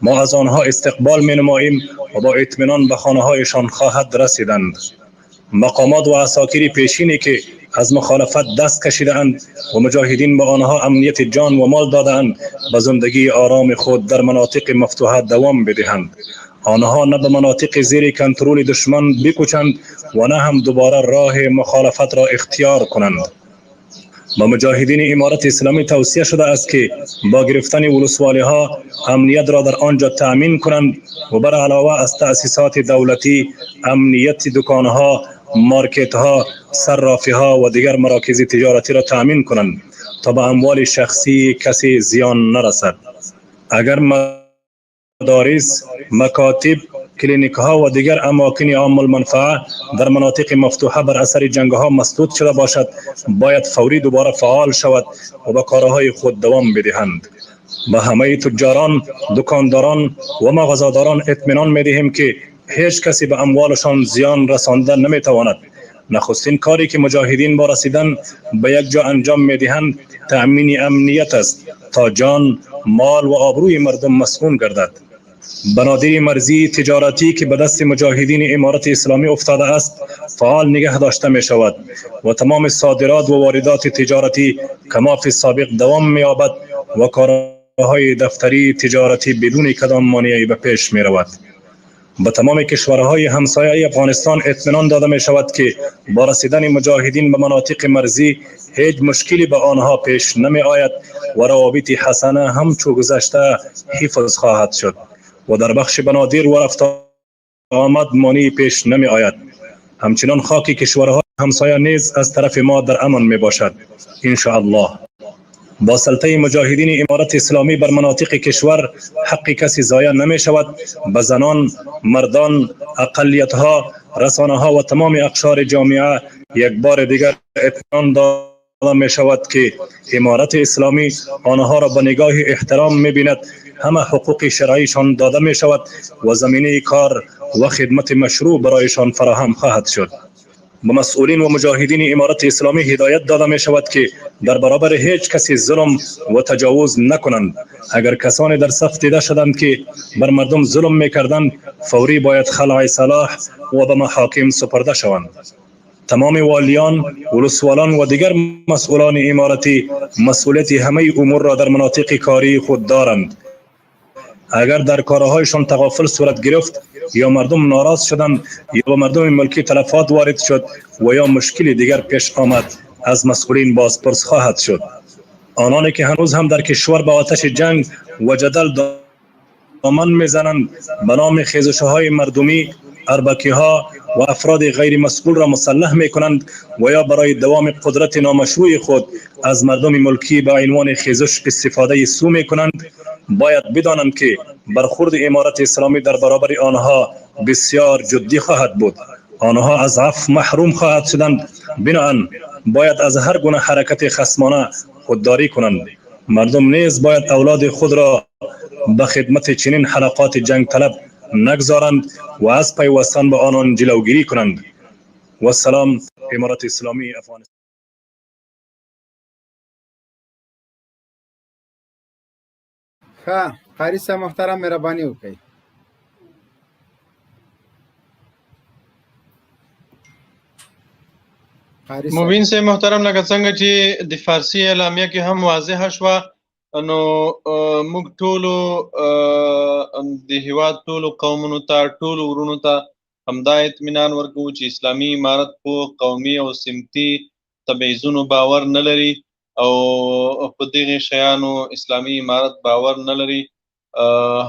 ما از آنها استقبال می نماییم و با اطمینان به خانه هایشان خواهد رسیدند. مقامات و عساکر پیشینی که از مخالفت دست کشیده‌اند و مجاهدین به آنها امنیت جان و مال داده‌اند، به زندگی آرام خود در مناطق مفتوحه دوام بدهند. آنها نه به مناطق زیر کنترل دشمن بکوچند و نه هم دوباره راه مخالفت را اختیار کنند. به مجاهدین امارت اسلامی توصیه شده است که با گرفتن ولسوالی ها امنیت را در آنجا تأمین کنند و بر علاوه از تأسیسات دولتی، امنیت دکان ها، مارکت ها، صرافی ها و دیگر مراکز تجارتی را تأمین کنند تا به اموال شخصی کسی زیان نرسد. اگر مدارس، مکاتب، کلینیک ها و دیگر اماکن عام المنفعه در مناطق مفتوحه بر اثر جنگ ها مسدود شده باشد، باید فوری دوباره فعال شود و به کارهای خود دوام بدهند. به همه تجاران، دکانداران و مغازه‌داران اطمینان می‌دهیم که هیچ کسی به اموالشان زیان رسانده نمی‌تواند. نخستین کاری که مجاهدین با رسیدن به یک جا انجام می‌دهند تأمین امنیت است تا جان، مال و آبروی مردم مصون گردد. بنادر مرزی تجارتی که به دست مجاهدین امارت اسلامی افتاده است فعال نگه داشته می شود و تمام صادرات و واردات تجارتی کما فی سابق دوام می یابد و کارهای دفتری تجارتی بدون کدام مانعی به پیش می رود. به تمام کشورهای همسایه افغانستان اطمینان داده می شود که با رسیدن مجاهدین به مناطق مرزی هیچ مشکلی به آنها پیش نمی آید و روابط حسنه همچو گذشته حفظ خواهد شد و در بخش بنادر و رفت آمد مانعی پیش نمی آید. همچنان خاک کشورهای همسایه نیز از طرف ما در امان می باشد ان شاء الله. با سلطه مجاهدین امارت اسلامی بر مناطق کشور حق کسی ضایع نمی شود. به زنان، مردان، اقلیت ها، رسانه ها و تمام اقشار جامعه یک بار دیگر اطمینان داده می شود که امارت اسلامی آنها را به نگاه احترام می بیند، همه حقوق شرعیشان داده می شود و زمینه کار و خدمت مشروع برایشان فراهم خواهد شد. به مسئولین و مجاهدین امارت اسلامی هدایت داده می شود که در برابر هیچ کسی ظلم و تجاوز نکنند. اگر کسانی در صف دیده شدند که بر مردم ظلم می کردند، فوری باید خلع سلاح و به محاکم سپرده شوند. تمام والیان، ولسوالان و دیگر مسئولان امارتی مسئولیت همه امور را در مناطق کاری خود دارند. اگر در کارهایشان تغافل صورت گرفت یا مردم ناراض شدند یا به مردم ملکی تلفات وارد شد و یا مشکل دیگر پیش آمد، از مسئولین بازپرس خواهد شد. آنانی که هنوز هم در کشور به آتش جنگ و جدل دامن میزنند، به نام خیزش‌های مردمی، اربکی ها و افراد غیر مسئول را مسلح می کنند و یا برای دوام قدرت نامشروع خود از مردم ملکی به عنوان خیزش استفاده سو می کنند، باید بدانند که برخورد امارت اسلامی در برابر آنها بسیار جدی خواهد بود. آنها از عفو محروم خواهد شدند. بنابراین باید از هر گونه حرکت خصمانه خودداری کنند. مردم نیز باید اولاد خود را به خدمت چنین حلقات جنگ طلب نگذارند و از پیوستن به آنان جلوگیری کنند. و سلام. امارت اسلامی افغانستان. ښه قاری صاحب محترم، مهرباني وکړئ. قاری صاحب. مبین صاحب محترم، لکه څنګه چې د فارسی اعلامیه کې هم واضح شوه، نو موږ ټولو د هیواد ټولو قومونو ته، ټولو ورونو ته همدا اطمینان ورکوو چې اسلامي امارت په قومي او سمتي تبعیضونو باور نه لري او په دغه شیانو اسلامي امارت باور نه لري.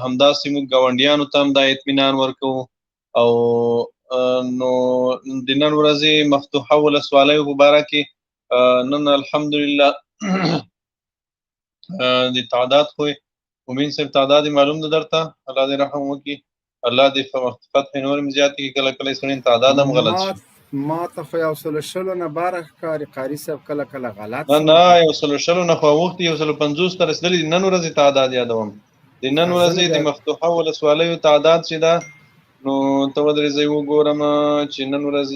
همداسې موږ ګاونډیانو ته هم دا اطمینان ورکوو. او نو د نن ورځې مفتوحه ولسوالیو په باره کې نن الحمدلله د تعداد خو امین صاحب تعداد معلوم ده درته، الله دې رحم وکړي، الله دې فتح نور هم زیات کړي. کله کله سړی تعداد هم غلط شي. ما ته خو یو سل شلو نه باره ښکاري قاري صاحب، کله کله غلط. نه نه، یو سل شلو نه خو اوښتي، یو سل 50 ته رسېدلي دي. نن ورځې تعداد یادوم، د نن ورځې د مفتوحه ولسوالیو تعداد چې ده، نو ته ودرې زه یې وګورم چې نن ورځ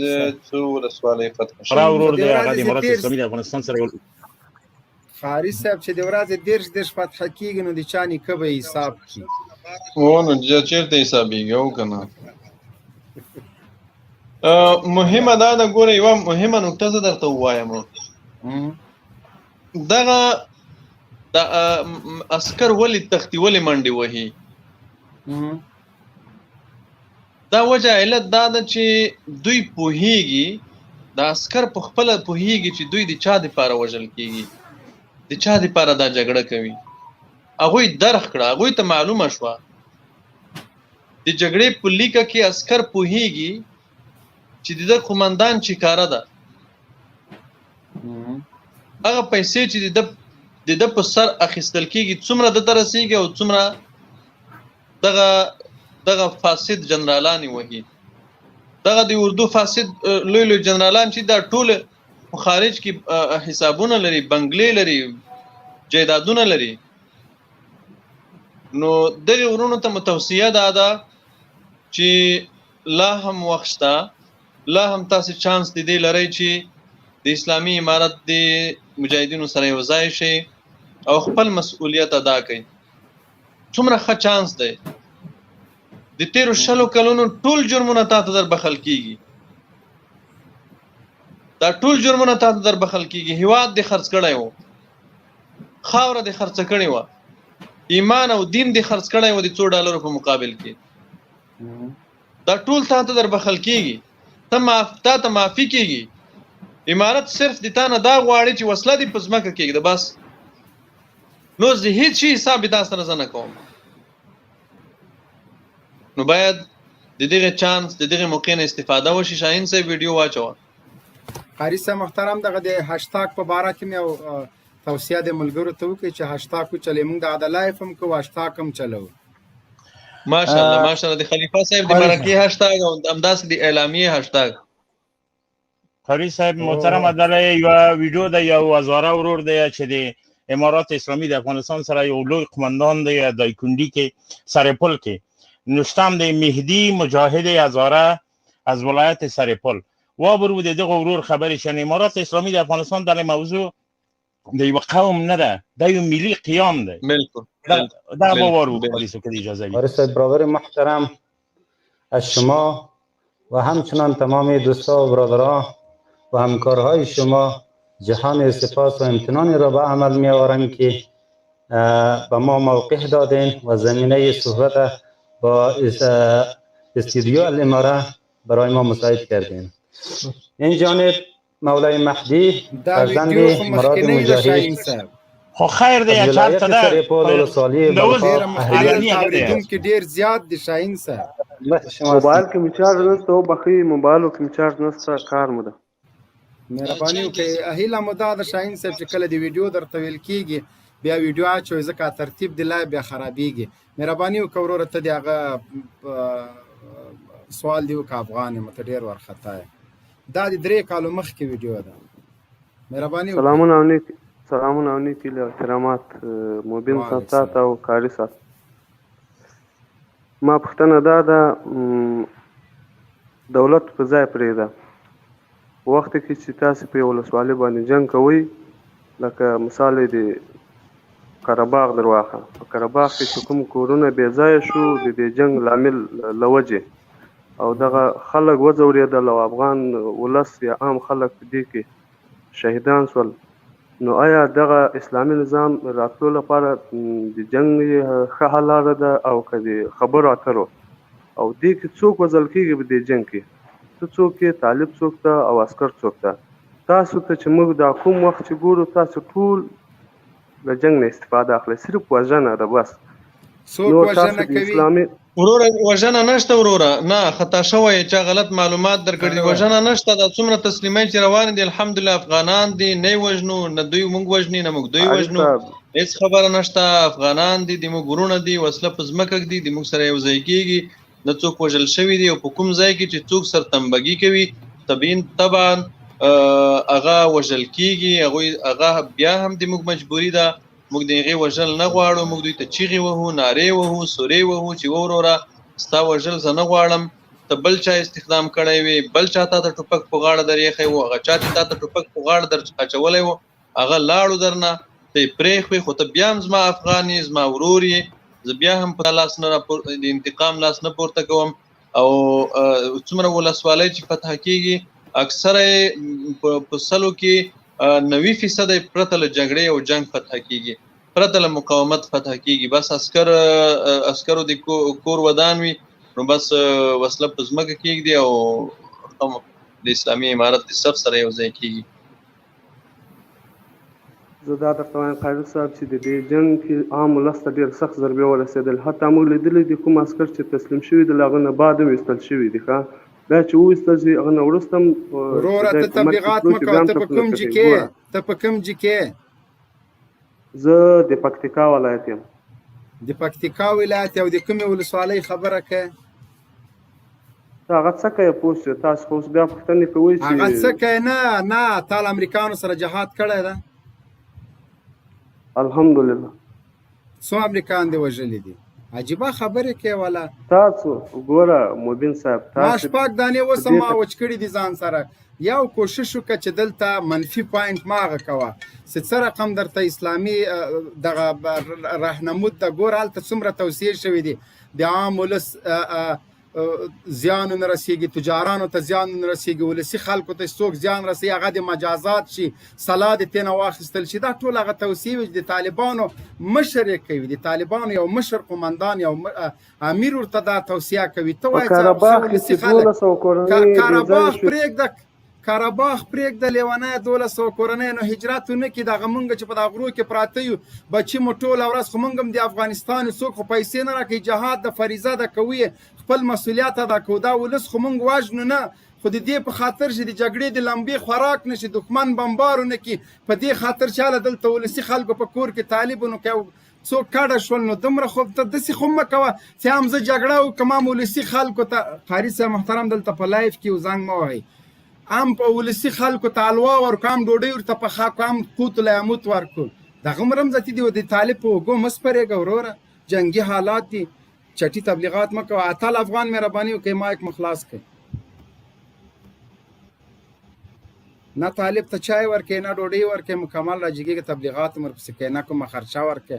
څو ولسوالۍ فتح شوې. را ورور دی، هغه د امارت اسلامي د افغانستان سره یو قاري صاحب چې د ورځې 30 30 فتح کېږي، نو د چا نیکه به حساب کړي؟ و نو چېرته حسابېږي او که نه؟ مهمه دا ده، ګوره یوه مهمه نکته زه درته ووایم. دغه د عسکر ولې تښتي، ولې منډې وهي؟ دا وجه علت دا ده چې دوی پوهیږي، د عسکر په خپله پوهیږي چې دوی د چا دپاره وژل کیږي، د چا دپاره دا جګړه کوي. هغوی درک کړه، هغوی ته معلومه شوه د جګړې په لیکه کې عسکر پوهیږي چې د ده قومندان چې کاره ده، هغه پیسې چې د ده په سر اخیستل کیږي څومره ده ته رسیږي او څومره دغه فاسد جنرالان وهي. دغه د اردو فاسد لوی لوی جنرالان چې دا ټول په خارج کې حسابونه لري، بنگلې لري، جایدادونه لري. نو دغه ورونو ته متوصیه دا ده چې لا هم وخت شته، لا هم تاسو چانس د دې لرئ چې د اسلامي امارت د مجاهدینو سره یو ځای شئ او خپل مسؤلیت ادا کړئ. څومره ښه چانس دی. د تیرو 20 کلونو ټول جرمونه تا ته در بخل کیږي، دا ټول جرمونه تا ته در بخل کیږي. هیواد دې خرڅ کړی و، خاوره دې خرڅ کړې وه، ایمان او دین دې خرڅ کړی و د څو ډالرو په مقابل کې. دا ټول تا ته در بخل کیږي، تا ته معافي کیږي. امارت صرف د تا نه دا غواړي چې وسله دې په ځمکه کېږده، بس. نو زه هیڅ شي حساب تا سره زه نه کوم. نو باید د دغه چانس، د دغه موقع نه استفاده وشي. شاهین صاحب ویډیو واچوه. قاري صاحب محترم، دغه د هشتاګ په باره کې مې یو توصیه د ملګرو ته وکړي چې هشتاګ وچلوي. موږ د لایف هم کوو، هشتاګ هم چلوو. ماشاءالله ماشاءالله، د خلیفه صاحب د مرکې هشتاګ او همداسې د اعلامیې هشتاګ. قاری صاحب محترم، دغه یو ویډیو د یو هزاره ورور دی چې د امارات اسلامي د افغانستان سره یو لوی قومندان دی، دایکندي کې سرپل کې نوشتم دی، مهدی مجاهد هزاره از ولایت سرپل. وابرو د دغه ورور خبرې شنه. امارات اسلامي د افغانستان دغه موضوع د یو قوم نه ده، دا یو ملي قیام دی. بالکل دا باور وکړئ که اجازه وي. قاری صاحب برادر محترم، از شما و همچنان تمام دوستا و برادران و همکارهای شما جهان سپاس و امتنانی را به عمل می آورم که به ما موقع دادین و زمینه صحبت با استودیو الاماره برای ما مساعد کردین. این جانب مولای مهدی دا فرزند ویډیو خو مراد مخکنۍ ده مجاهد شاهین صاحب. خو خیر دی، از چرته ولایت ده سرپل ولسوالی د اوس بلخا ډېره اهلیت مخکنۍ علني ده، هغه دی. اورېدونکي ډېر زیات دي شاهین صاحب. خدمت شما موبایل کې مې چارج نشته، وبخښئ، موبایل کې مې چارج نشته، کار مو ده. مهرباني وکړئ. هیله مو دا ده شاهین صاحب چې کله د ویډیو درته ویل کیږي بیا ویډیو اچوئ، ځکه ترتیب د لایو بیا خرابیږي. مهرباني وکړه وروره، ته د هغه سوال دی وکړه. افغان یم، ته ډیر وارخطا یې. دا د 3 کالو مخکې ویډیو ده. مهرباني وکړئ. سلامونه او نیک سلامونه او نیک هیلې او احترامات مبین صاحب وعلیکم تاته او قاري صاحب. ما پوښتنه دا ده، دولت په ځای پرېږده، په وخت کې چې تاسو په یو ولسوالۍ باندې جنګ کوئ، لکه مثال یې د قرهباغ درواخه، په قرهباغ کې چې کوم کورونه بې ځایه شو د دې جنګ لامل له وجې او دغه خلک وځورېدل او افغان ولس یا عام خلک په دې کې شهیدان شول، نو آیا دغه اسلامي نظام راتلو لپاره د جنګ ښه حل لاره ده او که د خبرو اترو؟ او دې کې څوک وژل کېږي په دې جنګ کې؟ ته څوک یې، طالب څوک ده او عسکر څوک ده؟ تاسو ته چې موږ دا کوم وخت چې ګورو، تاسو ټول له جنګ نه استفاده اخلئ، صرف وژنه ده بس. څوک نور وژنه تاسو د کوي؟ اسلامي وروره وژنه نشته وروره، نه خطا شوی، چا غلط معلومات درکړي دي، وژنه نشته. دا څومره تسلیمۍ چې روان دي الحمدلله افغانان دي، نه یې وژنو، نه دوی موږ وژني، نه موږ دوی قاري وژنو، صاحب هیڅ خبره نشته. افغانان دي، د موږ وروڼه دي، وسله په ځمکه ږدي، د موږ سره یو ځای کېږي، نه څوک وژل شوي دي. او په کوم ځای کې چې څوک سرتمبګي کوي طبعا طبعا هغه وژل کېږي. هغوی هغه بیا هم د موږ مجبوري ده، موږ د هغې وژل نه غواړو، موږ دوی ته چیغې وهو، نارې وهو، سورې وهو چې وروره ستا وژل زه نه غواړم، ته بل چا استخدام کړی وي، بل چا تا ته ټوپک په غاړه در ایښی و، هغه چا چې تا ته ټوپک په غاړه در اچولی و هغه لاړو درنه، ته یې پرېښوې، خو ته بیا هم زما افغان یې، زما ورور یې، زه بیا هم په لاس نه د انتقام لاس نه پورته کوم. او څومره ولسوالۍ چې فتح کیږي اکثره یې په سلو کې 90% یې پرته له جګړې او جنګ فتح کیږي، پرته له مقاومت فتح کیږي. بس عسکرو د کور ودان وي، نو بس وسله په ځمکه کېږدي او هم د اسلامي امارت د صف سره یو ځای کیږي. زه دا درته وایم قاري صاحب چې د دې جنګ کې عام ولس ته ډېر سخت ضربې ورسېدل، حتی موږ لیدلي دي کوم عسکر چې تسلیم شوي دي له هغه نه بعد هم ویستل شوي دي. ښه بیا چې وویستل شي هغه نه وروسته هم چې وروره دی ته په مرګ کې تبلیغات تلو مه چې کوه، بیا هم ته په ټپونه کوم جي ټپي. کې، ګوره ته په کوم جي کې؟ زه د پکتیکا ولایت یم. د پکتیکا ولایت او د کومې ولسوالۍ خبره کوې؟ ته هغه څه کوې پوه شوې؟ تاسو خو اوس بیا پوښتنې کوئ چې هغه څه کوې؟ نه نه، تا له امریکانو سره جهاد کړی ده؟ الحمدلله. څو امریکان دې وژلي دي؟ عجیبه خبرې کوې ولا. تاسو ګوره مبین صاحب، ما تاسو 6 دانې په اوس دې ما وچ کړي دي ځان سره. یو کوشش وکړه چې دلته منفي پوینټ ما هغه کوه چې څه رقم درته اسلامي دغه رهنمود ده. ګوره هلته څومره توصیې شوې دي، د عام ولس زیان نه رسیږي، تجارانو ته زیان نه رسیږي، ولسي خلکو ته څوک زیان رسي هغه د مجازات شي، سلا د تینه واخیستل شي. دا ټول هغه توصیې وي چې د طالبانو مشر یې کوي، د طالبانو یو مشر قومندان یو امیر ورته دا توصیه کوي. ته په وایې چې قرهباغ کې ولسي چې خلک 1200 کورنۍ بې ځایه قرهباغ شوې. پرېږده، قرهباغ پرېږده لیونی، 1200 کورنۍ نو هجرت ونه کړي. دغه مونږ چې په دا غرو کې پراته یو، بچي مو ټوله ورځ، خو مونږ هم د افغانستان یو، څوک خو پیسې نه راکوي، جهاد د فریضه ده کوي، خپل مسؤلیت ادا کوو. دا ولس خو مونږ وژنو نه، خو د دې په خاطر چې د جګړې د لمبې خوراک نه شي، دښمن بمبار ونه کړي، په دې خاطر چې هله دلته ولسي خلکو په کور کې طالبونو کې څوک کډه شول، نو دومره خو ته داسې خو مه کوه چې هم زه جګړه وکړم هم ولسي خلکو ته. قاري صاحب محترم دلته په لایف کې یو زنګ مه وهئ، هم په ولسي خلکو ته حلوا ورکړو، هم ډوډۍ ورته پخه کړو، هم قوت لیاموت ورکړو. دغه عمر هم ذاتي دی، د طالب په اوږو مه سپرېږه وروره، جنګي حالات دي، چټي تبلیغات مه کوه. اتل افغان مهرباني وکړئ مایک مو خلاص کړئ. نه طالب ته چای ورکې، نه ډوډۍ ورکې، مکمل راجګېږي، تبلیغات مو ورپسې کوي، نه کومه خرچه ورکې.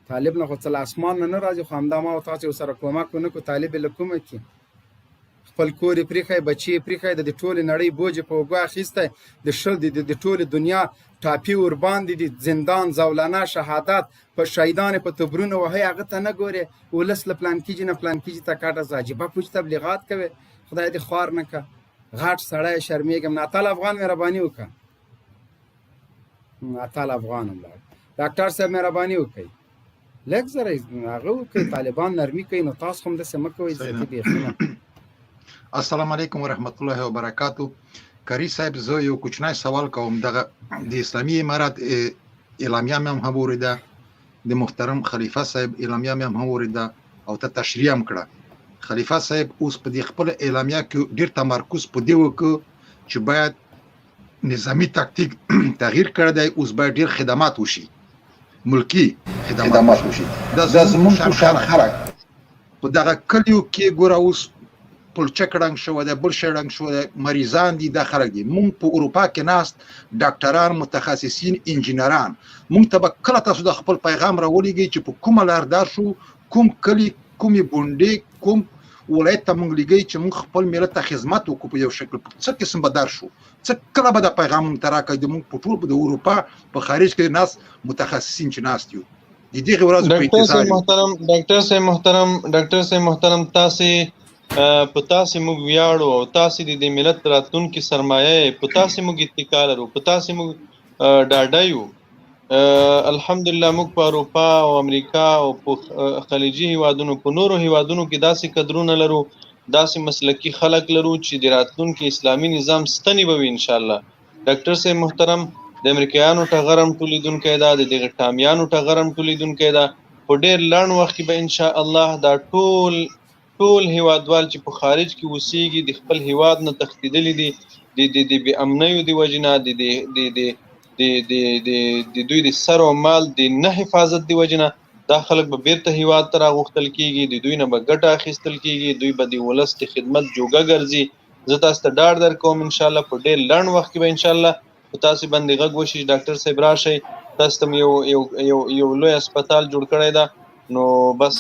طالب نه خو څه له اسمان نه نه راځي، خو همدا ما او تاسو سره کومک ونه کړو، طالب یې له کومه کړي؟ خپل کور یې پرېښی، بچي یې پرېښی، د ټولې نړۍ بوج یې په اوږو اخیستی، د شل د ټولې دنیا ټاپي ورباندې دي، زندان، زولانه، شهادت، په شهیدان یې په تبرونو وهي، هغه ته نه ګورې. ولس له پلان کیجي نه پلان کیجي ته کډه ځه، عجیبه پوچ تبلیغات کوي، خدای دې خوار نه که. غټ سړی شرمېږم. ناتال افغان مهرباني وکړه. اتل افغان هم لاړ. ډاکټر صاحب مهرباني وکړئ. لږ زره هغه وکړئ، طالبان نرمي کوي نو تاسو هم داسې مه کوئ، ځکه بیخي نه. السلام علیکم ورحمت الله وبرکاتو. قاری صاحب، زه یو کوچنی سوال کوم. دغه د اسلامي امارت اعلامیه مې هم اوریده، د محترم خلیفه صاحب اعلامیه مې هم اوریده او ته تشریح هم کړه. خلیفه صاحب اوس په دې خپل اعلامیه کې ډیر تمرکز په دې وکړ چې باید نظامی تاکتیک تغییر کړی دی، اوس باید ډیر خدمات وشي، ملکی خدمات وشي. دا زموږ په شان خلک په دغه کلیو کې ګوره اوس پلچک ړنګ شوی دی، بل شی ړنګ شوی دی، مریضان دي، دا خلک دي. مونږ په اروپا کې ناست ډاکټران، متخصصین، انجینران، مونږ ته به کله تاسو د خپل پیغام راولېږئ چې په کومه لار دار شو، کوم کلی، کومې بونډې، کوم ولایت ته مونږ لیږئ چې مونږ خپل ملت ته خدمت وکړو په یو شکل، څه قسم به در شو، څه کله به دا پیغام مونږ ته راکړئ؟ د مونږ په ټول د اروپا په خارج کې ناست متخصصین چې ناست یو د دغه ورځې په انتظار یو. محترم ډاکټر صاحب محترم، ډاکټر صاحب محترم، تاسو په تاسو موږ ویاړو او تاسو د ملت راتلونکي سرمایه، په تاسو موږ اتکا لرو، په تاسو موږ ډاډه یو. الحمدلله موږ په اروپا او امریکا او په خلیجي هیوادونو، په نورو هیوادونو کې داسې کدرونه لرو، داسې مسلکي خلک لرو چې د راتلونکي اسلامي نظام ستنې به وي ان شاء الله. ډاکټر صاحب محترم، د امریکایانو ټغرم ټولیدونکی ده، د دغه ټامیانو ټغرم ټولیدونکی ده. په ډیر لنډ وخت کې به ان شاء الله دا ټول هیوادوال چې په خارج کې اوسیږي، د خپل هیواد نه تښتېدلي دي، د د د بې امنیو د وجې نه، د د د د د د د د دوی د سر او مال د نه حفاظت د وجې نه، دا خلک به بیرته هیواد ته راغوښتل کیږي، د دوی نه به ګټه اخیستل کیږي، دوی به د ولس د خدمت جوګه ګرځي. زه تاسو ته ډاډ درکوم ان شاء الله په ډیر لنډ وخت کې به ان شاء الله په تاسو باندې غږ وشي چې ډاکټر صاحب راشئ، تاسو ته یو یو یو یو لوی هسپتال جوړ کړی ده، نو بس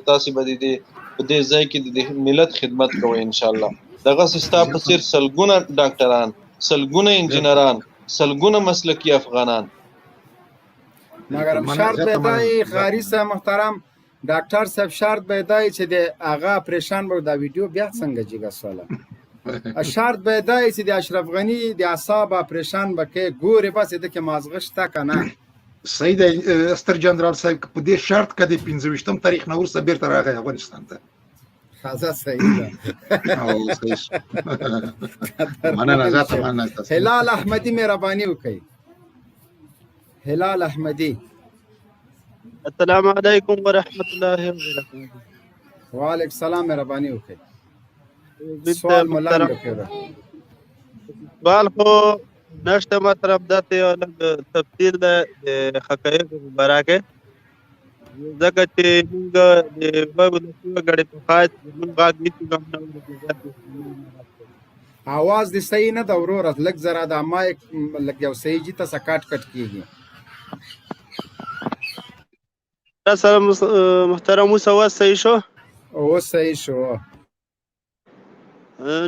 تاسو به د دې په دې ځای کې د ملت خدمت کوئ ان شاء الله. دغه ستا په څیر سلګونه ډاکټران، سلګونه انجنیران، سلګونه مسلکي افغانان. مګر شرط به دای قاری صاحب محترم، ډاکټر صاحب، شرط به دای چې د هغه اپریشن به دا ویډیو بیا څنګه جګه سواله، شرط به دای چې د اشرف غنی د اعصاب اپریشن به کې ګوري بس د کې مازغه شته کنه. صحیح دی ستر جنرال صاحب، په دې شرط که د 25 تاریخ نه وروسته بیرته راغی افغانستان ته. خزه صحیح ده. او صحیح. مننه، زیاته مننه. هلال احمدی مهرباني وکړئ. هلال احمدی. السلام علیکم ورحمت الله وبرکاته. وعلیکم السلام، مهرباني وکړئ. سوال ملنډ وکړه. سوال خو نشته محترم، داسې یو لږ تفصیل ده د حقایقو په باره کې، ځکه چې موږ د ولسي وګړي په حیث زموږ غږ هېڅوک هم نه اوري. اواز دې صحیح نه ده وروره، لږ زره دا مایک لږ یو صحیح جي ته کټ کټ کېږي. سره محترم، اوس اواز صحیح شو؟ اوس صحیح شو.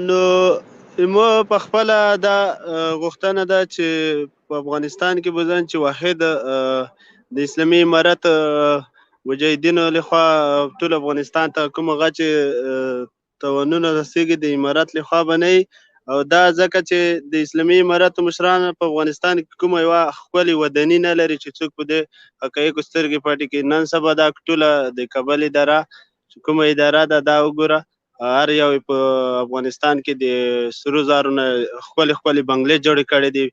نو مو په خپله دا غوښتنه ده چې په افغانستان کې به ځان چې واحد د اسلامي امارت مجاهدینو لخوا ټول افغانستان ته کوم هغه چې تاوانونه رسېږي د امارت لخوا به نه، او دا ځکه چې د اسلامي امارت مشران په افغانستان کې کومه یوه ښکلې وداني نه لري چې څوک په دې حقایقو سترګې پټې کړي. نن سبا دا ټوله د کابل اداره چې کومه اداره ده، دا وګوره، هر یو په افغانستان کې د سرو زرو نه ښکلې ښکلې بنګلې جوړې کړې دي،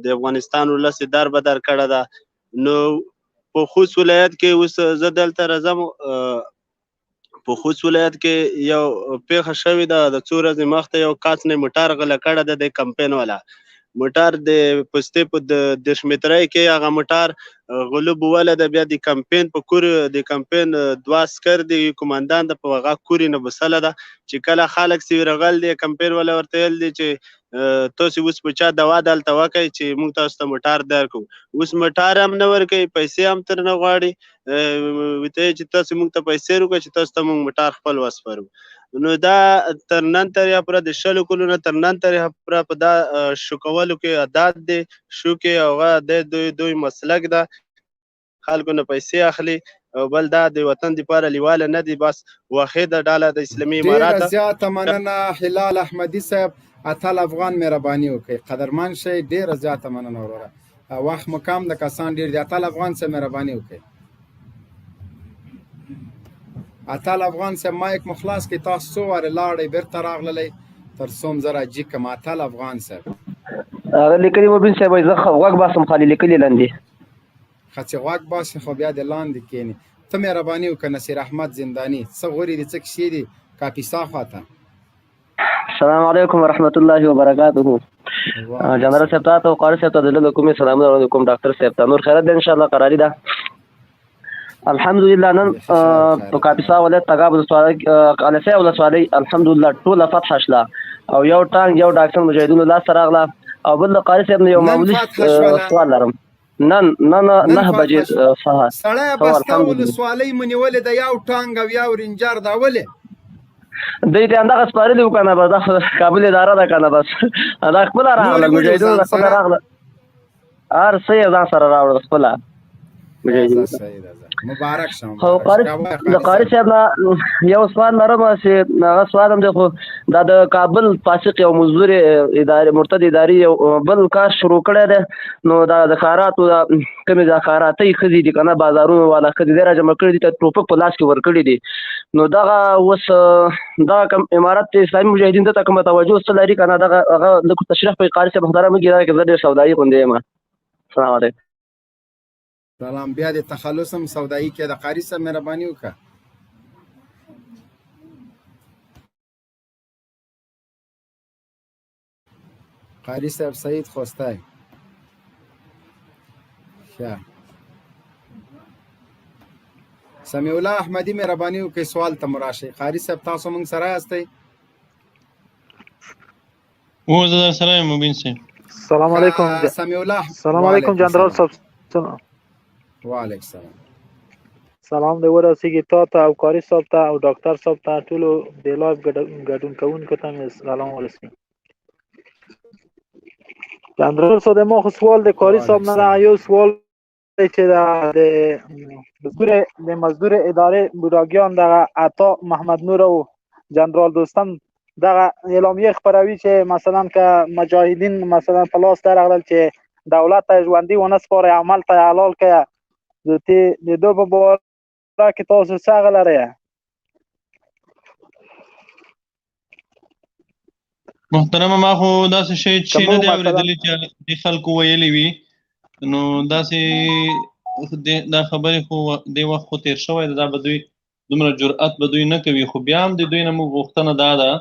د افغانستان ولس یې در بدر کړی ده. نو په خوست ولایت کې اوس زه دلته راځم، په خوست ولایت کې یو پیښه شوې ده، د څو ورځې مخته یو کس نه موټر غله کړی ده، د کمپین والا موټر د پستې په 30 مترۍ کې هغه موټر غلو بوله ده. بیا د کمپین په کور د کمپین دوه عسکر دی، کومندان د په هغه کورې نه بسله ده چې کله خلک سی ورغل دی، کمپین والا ورته ویل دی چې تاسو اوس په چا دوا دلته وکئ چې موږ تاسو ته موټر درکو. اوس موټر هم نه ورکوي، پیسې هم تر نه غواړي، وته چې تاسو موږ ته پیسې ورکړئ چې تاسو ته موږ موټر خپل وسپارو. نو دا تر نن تاریخ پورې د 20 کلونو تر نن تاریخ پورې په دا شوکولو کې عادت دی، شوکې هغه د دوی مسلک ده، خلکو نه پیسې اخلي، او بل دا د وطن دپاره لیواله نه دی، بس واحده ډله د اسلامي امارات. ډېره زیاته مننه هلال احمدي صاحب، اتل افغان، مهرباني وکړئ، قدرمن شئ. ډېره زیاته مننه وروره، وخت مو کم د کسان ډېر دي. اتل افغان صاحب مهرباني وکړئ. اتل افغان صاحب مایک مو خلاص کړئ، تاسو څو وارې لاړئ بیرته راغللئ تر څو هم زه راجیګ کړم. اتل افغان صاحب. هغه لیکلي مبین صاحب وایي زه غوږ باسم خالي لیکلي لاندې. ښه چې غوږ باسې خو بیا دې لاندې کینې. ته مهرباني وکړه نصیر احمد زنداني څه غوري دي څه کیسې دي کاپیسا خواته. السلام علیکم ورحمت الله وبرکاته. جنرال صاحب تاسو او قاری صاحب ته د زړه له کومې سلامونه وړاندې کوم، ډاکټر صاحب ته نور خیرت دی ان شاء الله قراری ده. الحمدلله نن په کاپیسا ولایت تګاب ولسوالۍ قلعه ولسوالۍ الحمدلله ټوله فتح شله او یو ټانک یو ډاکټر مجاهدینو لاس ته راغله. او بل د قاری صاحب نه یو معمولي سوال لرم. نن نن 9 بجې سهار سړی بسته ولسوالۍ مو نیولې ده، یو ټانګ او یو رینجر دا ولې؟ دوی ته همدغه سپارلي وو که نه، بس دا خو کابل اداره ده که نه، بس دا خپله راغله مجاهدینو خپله راغله، هر څه یې ځان سره راوړل خپله مجاهدینو. مبارک شه. خو قاری د قاری صاحب نه یو سوال لرم چې هغه سوال هم دی، خو دا د کابل فاسق یو مزدور ادارې مرتد ادارې یو بل کار شروع کړی دی. نو دا د خاراتو دا کومې د خاراتۍ ښځې دي که نه، بازارونو والا ښځې دی راجمع کړي دي، ته ټوپک په لاس کې ورکړي دي. نو دغه اوس دغه کوم امارت اسلامي مجاهدین ته کومه توجه څه لري که نه، دغه هغه لږ تشریح په قاري صاحب محترم وکړي، دغه کې زه ډېر سودايي غوندې یم. السلام علیکم. سلام. بیا د تخلص هم سودايي کې د قاري صاحب مهرباني وکړه. قاری صاحب سعید خوستی. ښه سمیع الله احمدي مهرباني وکړئ سوال ته مو راشئ. قاری صاحب تاسو موږ سره یاستئ؟ هو زه در سره یم مبین صاحب. سلام علیکم سمیع الله. سلام علیکم جنرال صاحب. سلام. وعلیکم سلام. سلام دی ورسیږي تا ته او قاری صاحب ته او ډاکټر صاحب ته، ټولو د لایو ګډون کوونکو ته مې سلام ورسیږي. جنرال صاحب ما خو سوال د قاری صاحب نه یو سوال دی چې د مزدور ادارې بوډاګیان دغه عطا محمد نور او جنرال دوستم دغه اعلامیه خپروي چې مثلا که مجاهدین مثلا په لاس درغلل چې دولت ته ژوندي ونه سپاري، عمل ته حلال کړي، د دې په باره کې تاسو څه هغه لرئ؟ محترمه ما خو داسې شی چې نه دی اورېدلی چې د خلکو ویلي وي، نو داسې دا خبرې خو دې وخت خو تېر شوی دی، دا به دوی دومره جرأت به دوی نه کوي. خو بیا هم د دوی نه موږ غوښتنه دا ده،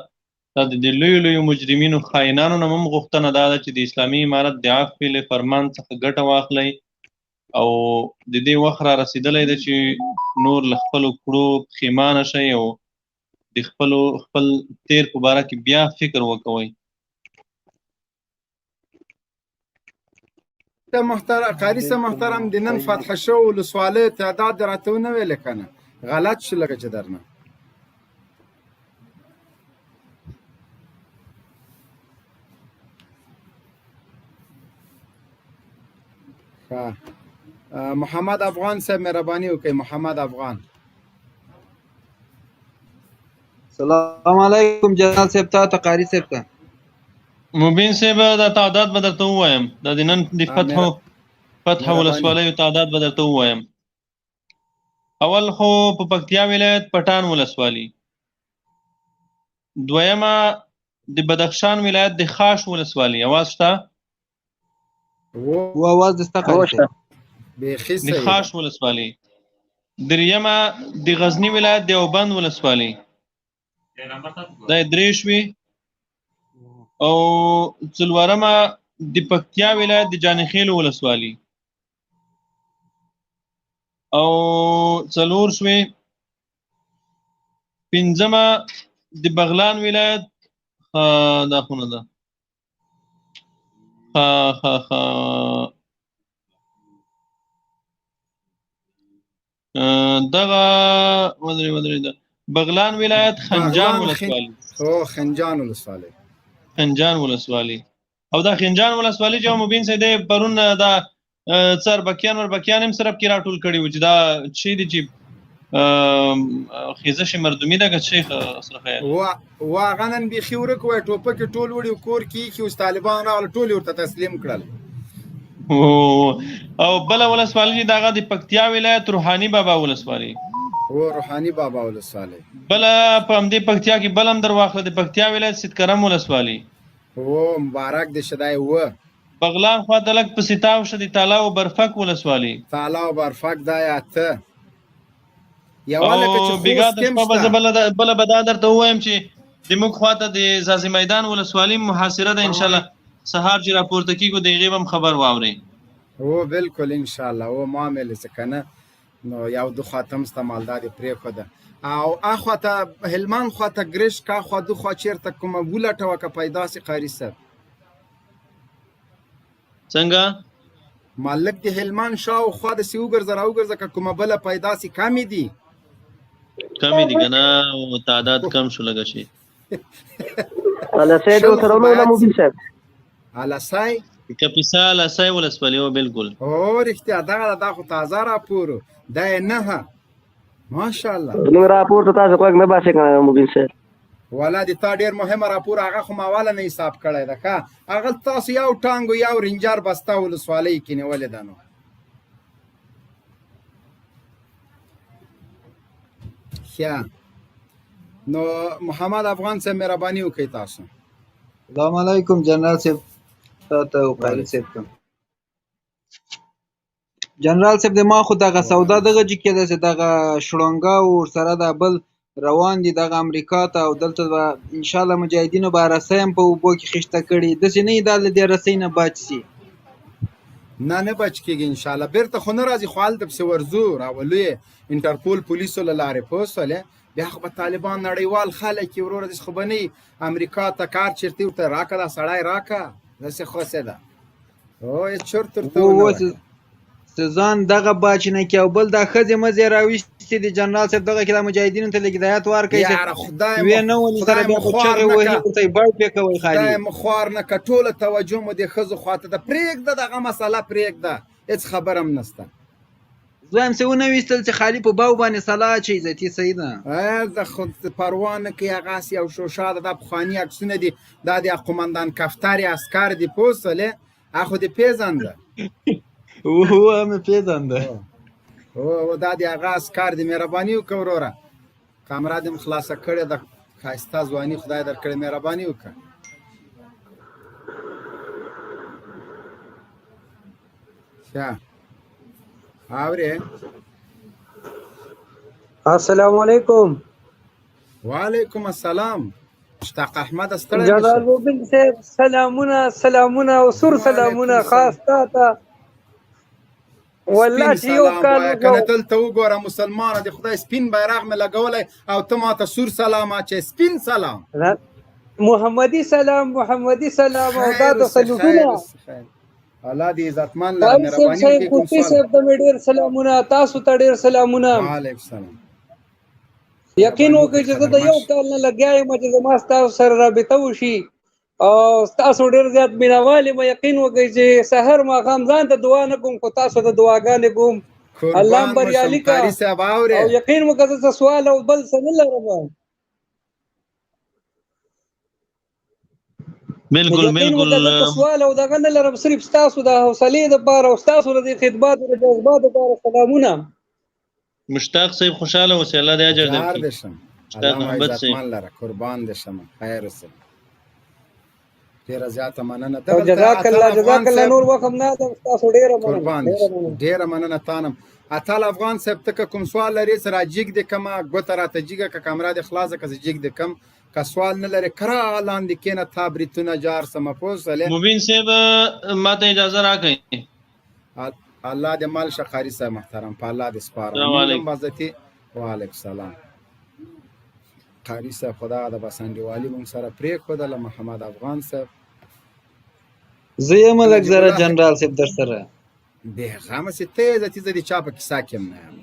دا د دې لویو لویو مجرمینو خاینانو نه هم غوښتنه دا ده چې د اسلامي امارت د عفوې له فرمان څخه ګټه واخلئ او د دې وخت را رسېدلی دی چې نور له خپلو کړو پښېمانه شئ او د خپل تیر په باره کې بیا فکر وکوئ. محترم قاری صاحب محترم، د نن فتح شو ولسوالۍ تعداد راته ونه ویل که نه، غلط شو لکه چې درنه. ښه محمد افغان صاحب مهرباني وکړئ. محمد افغان. سلام علیکم جنرال صاحب ته ته قاری صاحب ته. مبین صاحب دا تعداد به درته ووایم، دا د نن د فتح ولسوالیو تعداد به درته ووایم. اول خو په پکتیا ولایت پټان ولسوالي، دویمه د بدخشان ولایت د خاش ولسوالي. اواز شته؟ و اواز د ستا قاری صاحب. د خاش ولسوالي، دریمه د غزنی ولایت د اوبند ولسوالي، دا درې شوې، او څلورمه د پکتیا ولایت د جانخیل ولسوالي، او څلور شوې، پنځمه د بغلان ولایت، دا خو نه ده، ښه ښه ښه دغه ودرې ودرې ده بغلان ولایت خنجان ولسوالي. او خنجان ولسوالي، خنجان ولسوالي. او دا خنجان ولسوالي چې مبین سید پرون دا څر بکیان ور بکیان هم سره کې راټول کړي و چې دا چې دي چې خیزش مردمی ده که چې سره خیر و هغه نن بیخي ورک وای، ټوپک ټول وړي کور کې کې اوس طالبان راغله ټول ورته تسلیم کړل. او بل ولسوالي چې دغه د پکتیا ولایت روحاني بابا ولسوالي. او روحاني بابا ولسوالۍ. بله په همدې پکتیا کې بل هم در واخله، د پکتیا ولایت سیدکرم ولسوالي. او مبارک دې شه، دا یې اووه. بغلان خواته لږ پسې تاو شه، د تالاو برفک ولسوالي. تالاو برفک دا یې اته. یوه لکه چې او بیګا خوست د کې هم شپه به شته. زه بله به دا درته ووایم چې د موږ خواته د ځاځي میدان ولسوالي محاصره ده، انشاءالله سهار چې راپورته کېږو د هغې به هم خبر واورئ. او بالکل انشاءالله. او ما مې لڅ کنه نو یو دو خواته هم سته، مالدا دې پرېښوده او اخوا ته هلمند خواته ګرشک اخوا دو خوا چېرته کومه ولټوه که پیدا سي قاري صاحب. څنګه؟ ما لږ د هلمند شا او خوا داسې وګرځه راوګرځه که کومه بله پیدا سي، کمې دي. کمې دي که نه تعداد کم شو لږه شي. السه 20 د خو سره ونه باید مبین سي. صاحب. السای کپیسا السای ولسوالي او بالکل. او رښتیا دغه دا خو تازه راپور دا یې نه، ماشاءالله. زموږ راپور ته تاسو غوږ نه باسئ کنه مبین صاحب. ولا د تا ډیر مهمه راپور هغه خو ما والا نه حساب کړی ده. ښه هغه تاسو یو ټانګو یو رینجر بسته ولسوالۍ کې نیولې ده نو. ښه نو محمد افغان صاحب مهرباني وکړئ تاسو. السلام علیکم جنرال صاحب تاته او قاری صاحب ته. جنرال صاحب د ما خو دغه سودا دغه چې کېده چې دغه شړنګا او ورسره دا بل روان دي دغه امریکا ته، او دلته به ان شاء الله مجاهدینو به رسۍ هم په اوبو کې خیشته کړي، داسې نه دا له دې رسۍ نه بچ سي. نه نه بچ کېږي ان شاء الله، بیرته خو نه راځي، خو هلته پسې ورځو راولو یې انټرپول پولیسو له لارې، پوه سولې؟ بیا خو به طالبان نړیوال خلک یې وروره، داسې خو به نه وي امریکا ته کار چېرته ورته راکه دا سړی راکه، داسې خوسې ده. او هېڅ چرت ورته ونه وایه. څه ځان دغه باچ نه کي، او بل دا ښځې مزې راویستې دي جنرال صاحب دغه کې دا مجاهدینو ته لږ هدایت ورکړئ چې یاره خدای ویې مو نه ونیسي خدای بیا مو به خوار چغې نه وهي که، ورته یې بړ پرې کوئ خالي. خدای مو خوار نه که، ټوله توجه مو د ښځو خواته ده، پرېږده دغه مسله پرېږده، هېڅ خبره هم نشته. زه هم څه ونه ویستل چې خالي په باو باندې سلا اچوي، عزتي صحیح ده. د خو پروا نه کوي، هغه هسې یو شوشا ده، دا پخواني عکسونه دي، دا د قومندان کفتر عسکر دي، پوه سولې؟ هغه خو دې پېژنده. وه مې پېژنده. هو دا د هغه عسکر دي. مهرباني وکړه وروره، کامره دې هم خلاصه کړې ده، ښایسته ځواني خدای درکړې، مهرباني وکړه. ښه اورې. السلام علیکم. وعلیکم السلام مشتاق احمد، ستړی جلال مبین صاحب سلامونه سلامونه او سور سلامونه خاص تا ته. والله چې یو کال کنه دلته وګوره مسلمانه د خدای سپین بیرغ مې لګولی او ته ماته سور سلام اچې. سپین سلام، محمدي سلام، محمدي سلام او دا د سلوټونه. الله دې عزتمن لره، مهرباني وکړئ. کوم سوال صاحب ته مې ډېر سلامونه، تاسو ته ډېر سلامونه. وعلیکم سلام. یقین وکړئ چې زه د یو کال نه لګیا یم چې زما ستاسو سره رابطه وشي او تاسو ډېر زیات مینوال یم. یقین وکړئ چې سحر ماښام ځان ته دعا نه کوم خو تاسو ته دعاګانې کوم. الله بریالي کا. او یقین وکړه زه سوال او بل څه نه لرم. بالکل بالکل سوال او دغه نه لرم، صرف تاسو د حوصلې لپاره او تاسو د خدماتو د جذباتو لپاره سلامونه. مشتاق صاحب خوشاله اوسې، الله دې اجر درکړي. مشتاق احمد صاحب لره قربان دې شم، خیر اوسې، ډیره زیاته مننه. جزاک الله جزاک الله. نور وخت نه تاسو ډیره مننه، قربان ډیره مننه تانم. اتل افغان صاحب ته کوم سوال لري سره جیګ دې کما ګوته راته جیګه که کمره دې خلاصه که جیګ دې کم، که سوال نه لري کرا لاندې کینه تا بریتونه جار سم پوسله. مبین صاحب ماته اجازه راکړئ. الله دې مال شقاری صاحب محترم، په الله دې سپارم. السلام علیکم. عزتي وعلیکم سلام. قاری صاحب خدا د بسنډیوالي مونږ سره پرېښودله. محمد افغان صاحب زه یم لږ زره جنرال صاحب در سره. بې غمه سي ته عزتي، زه د چا په کیسه کې هم نه یم.